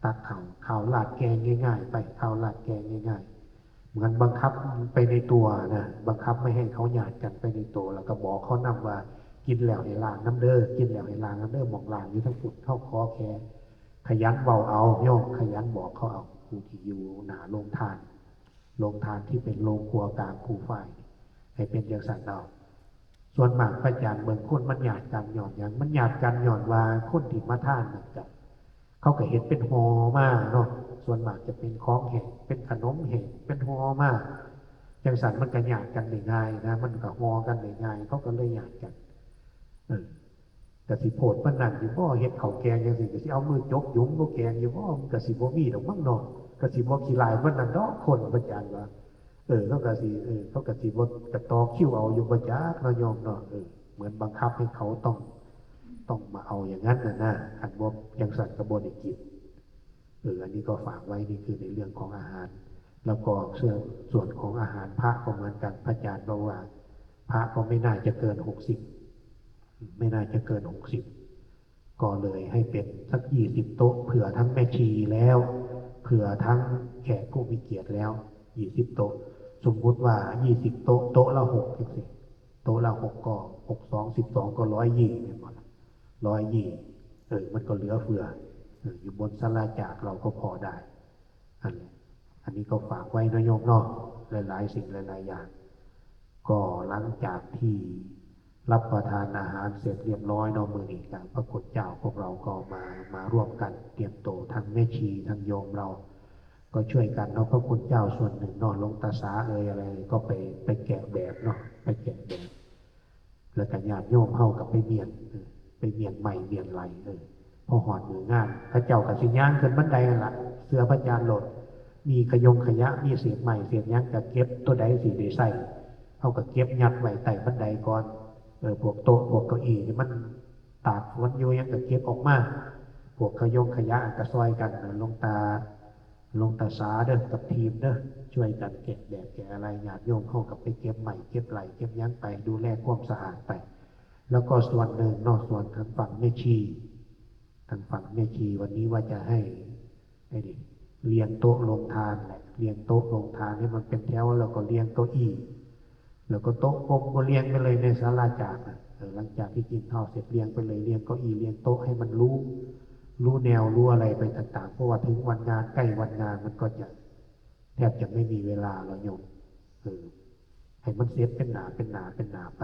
ตักข้าว ข้าวราดแกงง่ายๆไป ข้าวราดแกงง่ายๆ เหมือนบังคับไปในตัวนะ บังคับไม่ให้เขาหยาดกันไปในตัว แล้วก็บอกเขานำว่า กินแล้วให้ล้างนำเด้อ กินแล้วให้ล้างนำเด้อ หม่องล้างอยู่ทั้งพุ้น เฮาขอแค่ขยันเว้าเอาโยม ขยันบอกเขาเอา ผู้ที่อยู่หน้าโรงทาน โรงทานที่เป็นโรงครัวกลางภูฝ้ายนี่ ให้เป็นจังซั่นเอา ส่วนมากพระอาจารย์เบิ่งคนมันหยาดกันย้อนหยัง มันหยาดกันย้อนว่าคนที่มาทานนั่นก็ เขาก็เฮ็ดเป็นห่อมาเนาะ ส่วนมากจะเป็นของแห้ง เป็นขนมแห้ง เป็นห่อมา จังซั่นมันก็หยาดกันได้ง่ายนะ มันก็ห่อกันได้ง่าย เขาก็เลยหยาดกัน เออ ก็สิโพดปานนั้นอยู่บ่ เฮ็ดข้าวแกงจังซี่ ก็สิเอามือจกหยุมบ่ แกงอยู่บ่ มันก็สิบ่มีดอกมั้งเนาะ ก็สิบ่ขี้ร้ายปานนั้นดอก คนพระอาจารย์ว่า เออ เขาก็สิ เออ เขาก็สิบ่ ก็ต่อคิวเอาอยู่บ่จักเนาะโยมเนาะ เออ เหมือนบังคับให้เขาต้อง ต้องมาเอาอย่างนั้นน่ะนะ คันบ่จังซั่นก็บ่ได้กิน เออ อันนี้ก็ฝากไว้ นี่คือในเรื่องของอาหาร แล้วก็เรื่องส่วนของอาหารพระก็เหมือนกัน พระอาจารย์บอกว่า พระก็ไม่น่าจะเกินหกสิบ ไม่น่าจะเกินหกสิบ ก็เลยให้เป็นสักยี่สิบโต๊ะ เผื่อทั้งแม่ชีแล้ว เผื่อทั้งแขกผู้มีเกียรติแล้ว ยี่สิบโต๊ะ สมมุติว่ายี่สิบโต๊ะ โต๊ะละหกจังซี่ โต๊ะละหกก็ หกสอง สิบสอง ก็ร้อยยี่แม่นบ่ล่ะ ร้อยยี่ เออ มันก็เหลือเฟือ เออ อยู่บนศาลาจากเราก็พอได้ อันนี้ อันนี้ก็ฝากไว้นะโยมเนาะ หลายๆสิ่งหลายๆอย่าง ก็หลังจากที่รับประทานอาหารเสร็จเรียบร้อยเนาะ มื้อนี้ก็พระคุณเจ้าพวกเราก็มา มาร่วมกันเตรียมโต ทั้งแม่ชีทั้งโยมเรา ก็ช่วยกันเนาะ พระคุณเจ้าส่วนหนึ่งเนาะ หลวงตาสาเอ่ยอะไรก็ไป ไปแกะแบบเนาะ ไปแกะแบบ แล้วก็ญาติโยมเฮาก็ไปเมี้ยน เออ ไปเมี้ยนไม้เมี้ยนไหล เออ พอฮอดมื้องาน เขาเจ้าก็สิย่างขึ้นบันไดนั่นล่ะ เชื่อพระอาจารย์โลด มีขยงขยะ มีเศษไม้เศษหยังก็เก็บ ตัวใดสิได้ใช้ เฮาก็เก็บยัดไว้ใต้บันไดก่อน เออ พวกโต๊ะ พวกเก้าอี้ที่มันตากฝนอยู่หยังก็เก็บออกมา พวกขยงขยะก็ซ่อยกันนะ หลวงตา หลวงตาสาเด้อ กับทีมเด้อ ช่วยกันแกะแบบแกะอะไร ญาติโยมเฮาก็ไปเก็บไม้เก็บไหลเก็บหยังไป ดูแลความสะอาดไป แล้วก็ส่วนหนึ่งเนาะ ส่วนทางฝั่งแม่ชี ทางฝั่งแม่ชีวันนี้ว่าจะให้ ไอ้นี่ เรียงโต๊ะโรงทานแหละ เรียงโต๊ะโรงทานให้มันเป็นแถว แล้วก็เรียงเก้าอี้ แล้วก็โต๊ะกลมก็เรียงไปเลยในศาลาจากนะ เออ หลังจากที่กินข้าวเสร็จเรียงไปเลย เรียงเก้าอี้ เรียงโต๊ะให้มันรู้ รู้แนว รู้อะไรไปต่างๆ เพราะว่าถึงวันงาน ใกล้วันงานมันก็จะแทบจะไม่มีเวลาแล้วโยม เออ ให้มันเสร็จเป็นหนาเป็นหนาเป็นหนาไป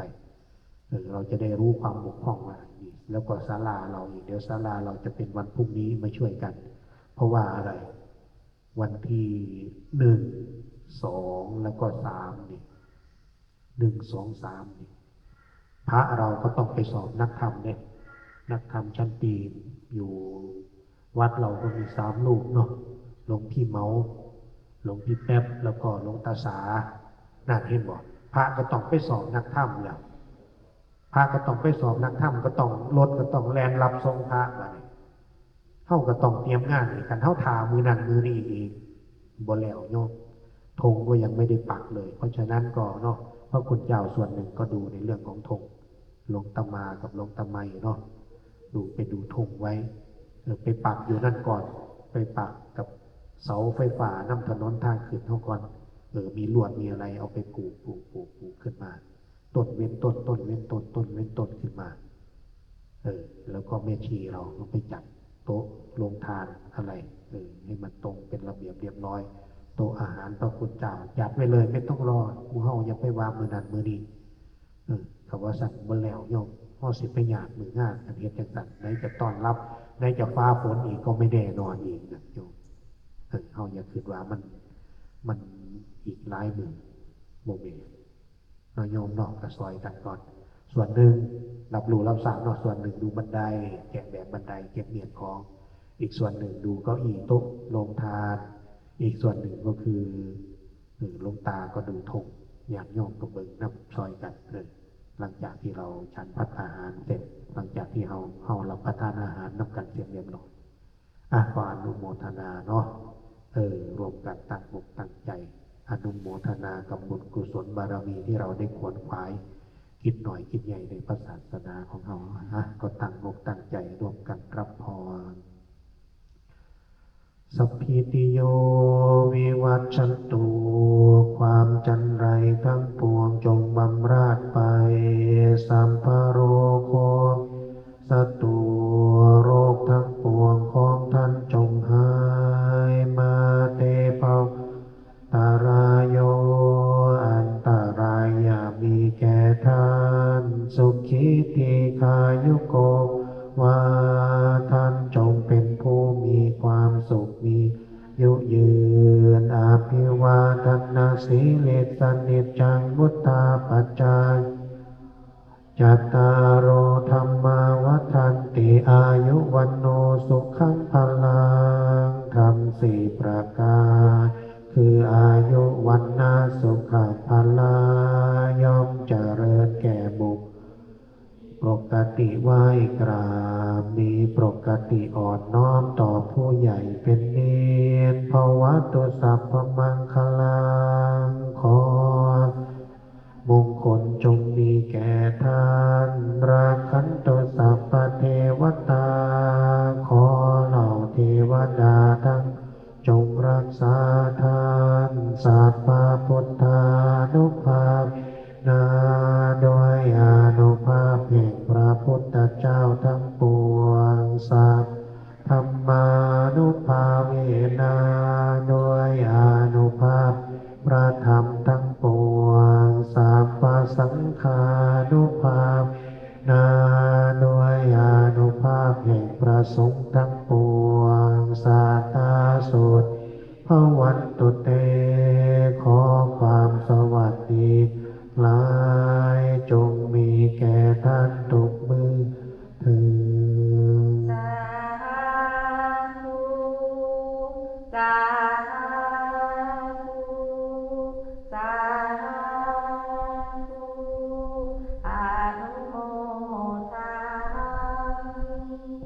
เออ เราจะได้รู้ความบกพร่องว่าอย่างนี้ แล้วก็ศาลาเราอีก เดี๋ยวศาลาเราจะเป็นวันพรุ่งนี้มาช่วยกัน เพราะว่าอะไร วันที่หนึ่ง สอง แล้วก็สามนี่ หนึ่ง สอง สามนี่ พระเราก็ต้องไปสอบนักธรรมเนี่ย นักธรรมชั้นปีอยู่วัดเราก็มีสามรูปเนาะ หลวงพี่เหมา หลวงพี่แป๊บ แล้วก็หลวงตาสา นั่นเห็นบ่ พระก็ต้องไปสอบนักธรรมแล้ว พระก็ต้องไปสอบนักธรรม ก็ต้อง รถก็ต้องแล่นรับส่งพระบัดนี้ เฮาก็ต้องเตรียมงานอีก คันเฮาถ่ามื้อนั้นมื้อนี้อีก บ่แล้วโยม ธงก็ยังไม่ได้ปักเลย เพราะฉะนั้นก็เนาะ พระคุณเจ้าส่วนหนึ่งก็ดูในเรื่องของธง หลวงตามากับหลวงตาไมเนาะ ดูไปดูธงไว้ เออ ไปปักอยู่นั่นก่อน ไปปักกับเสาไฟฟ้านำถนนทางขึ้นเฮาก่อน เออ มีลวดมีอะไรเอาไปผูก ผูก ผูก ผูกขึ้นมา ต้นเว้นต้น ต้นเว้นต้น ต้นเว้นต้นขึ้นมา เออ แล้วก็แม่ชีเราก็ไปจัดโต๊ะโรงทานอะไร เออ ให้มันตรงเป็นระเบียบเรียบร้อย โต๊ะอาหารพระคุณเจ้าจัดไว้เลย ไม่ต้องรอ หมู่เฮาอย่าไปว่ามื้อนั้นมื้อนี้ เออ ถ้าว่าซั่นบ่แล้วโยม เฮาสิไปยากมื้องาน คันเฮ็ดจั่งซั่น ไหนจะต้อนรับ ไหนจะฟ้าฝนอีกก็ไม่แน่นอนอีกนะโยม เออ เฮาอย่าคิดว่ามัน มันอีกหลายมื้อ บ่แม่น เนาะโยมเนาะ ก็ซอยกันก่อน ส่วนหนึ่งรับรู้รับทราบเนาะ ส่วนหนึ่งดูบันได แกะแบบบันได เก็บเมียนของ อีกส่วนหนึ่งดูเก้าอี้โต๊ะโรงทาน อีกส่วนหนึ่งก็คือ เออ หลวงตาก็ดูธง ญาติโยมก็เบิ่งนำซอยกัน เออ หลังจากที่เราฉันภัตตาหารเสร็จ หลังจากที่เฮา เฮารับประทานอาหารนำกันเสร็จเรียบร้อย อ่ะ ขออนุโมทนาเนาะ เออ ร่วมกันตั้งอกตั้งใจ อนุโมทนากับบุญกุศลบารมีที่เราได้ขวนขวาย กิจน้อยกิจใหญ่ในพระศาสนาของเฮา อ่ะ ก็ตั้งอกตั้งใจร่วมกันรับพร สัพพีติโยวิวัชชันตุ ความจันไรทั้งปวงจงบำราดไป สัพพะโรโค สตุ โรคทั้งปวงของท่านจงหาย มาเตภวัตตรายโย อันตรายอย่ามีแก่ท่าน สุขีทีฆายุโก ว่าท่านจงเป็นผู้มีความสุขมีอายุยืน อภิวาทนาสีลิสสะนิจจังวุฑฒาปจายิโน จัตตาโรธัมมาวัฑฒันติ อายุวัณโณสุขังพลัง ธรรมสี่ประการ คืออายุ วัณณะ สุขะ พละ ย่อมเจริญแก่บุคคล ปกติไหว้กราบ มีปกติอ่อนน้อมต่อผู้ใหญ่เป็นนิจ ภวตุสัพพมังคลัง ขอมงคลจงมีแก่ท่าน รักขันตุสัพพเทวตา ขอเหล่าเทวดาทั้ง จงรักษาท่าน สัพพะพุทธานุภาเวนะ ด้วยอานุภาพแห่งพระพุทธเจ้าทั้งปวง สัพพะธัมมานุภาเวนะ ด้วยอานุภาพพระธรรมทั้งปวง สัพพะสังฆานุภาเวนะ ด้วยอานุภาพแห่งพระสงฆ์ทั้งปวง สาธาโสติ ภวันตุเต ขอความสวัสดีหลายจงมีแก่ท่านทุกเมื่อเทอญ สาธุ สาธุ สาธุ อนุโมทามิ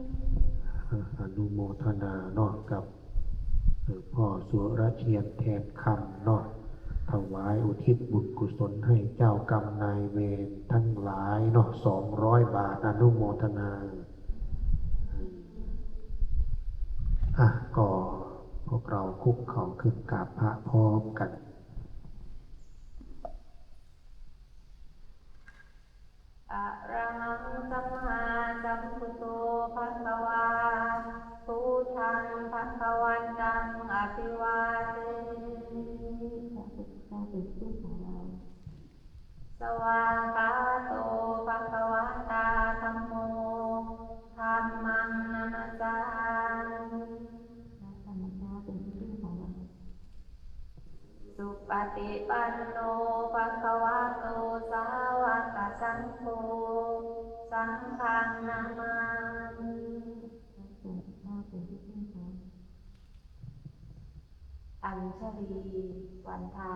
อนุโมทนาเนาะกับ เอ่อ พ่อสุรเชียนแทนคำเนาะ ถวายอุทิศบุญกุศลให้เจ้ากรรมนายเวรทั้งหลายเนาะ สองร้อยบาท อนุโมทนา อ่ะ ก็พวกเราคุกเข่าขึ้นกราบพระพร้อมกัน อะระหังสัมมาสัมพุทโธภะคะวา พุทธังภะคะวันตังอะภิวาเทมิ พระพุทธเจ้าเป็นที่พึ่งของเรา สวากขาโตภะคะวะตาธัมโม ธัมมังนะมัสสามิ พระธรรมเจ้าเป็นที่พึ่งของเรา สุปฏิปันโนภะคะวะโต สาวกสังโฆ สังฆังนะมามิ พระสงฆ์เจ้าเป็นที่พึ่งของเรา อัญชลี วันทา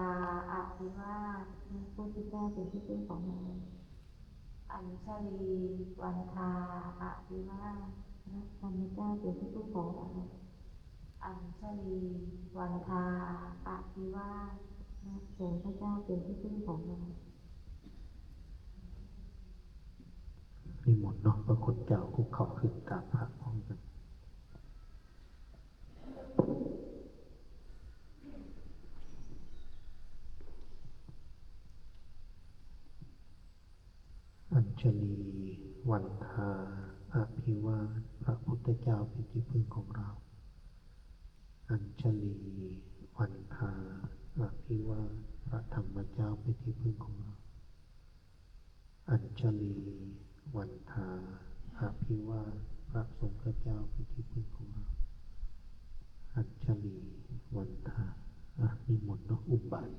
อภิวาท พระพุทธเจ้าเป็นที่พึ่งของเรา อัญชลี วันทา อภิวาท พระธรรมเจ้าเป็นที่พึ่งของเรา อัญชลี วันทา อภิวาท พระสงฆ์พระเจ้าเป็นที่พึ่งของเรา นิมนต์เนาะ พระคุณเจ้าคุกเข่าขึ้นกราบพระพร้อมกัน อัญชลี วันทา อภิวาท พระพุทธเจ้าเป็นที่พึ่งของเรา อัญชลี วันทา อภิวาท พระธรรมเจ้าเป็นที่พึ่งของเรา อัญชลี วันทา อภิวาท พระสงฆ์เจ้าเป็นที่พึ่งของเรา อัญชลี วันทา อ่ะ นิมนต์เนาะ อุ้มบาตร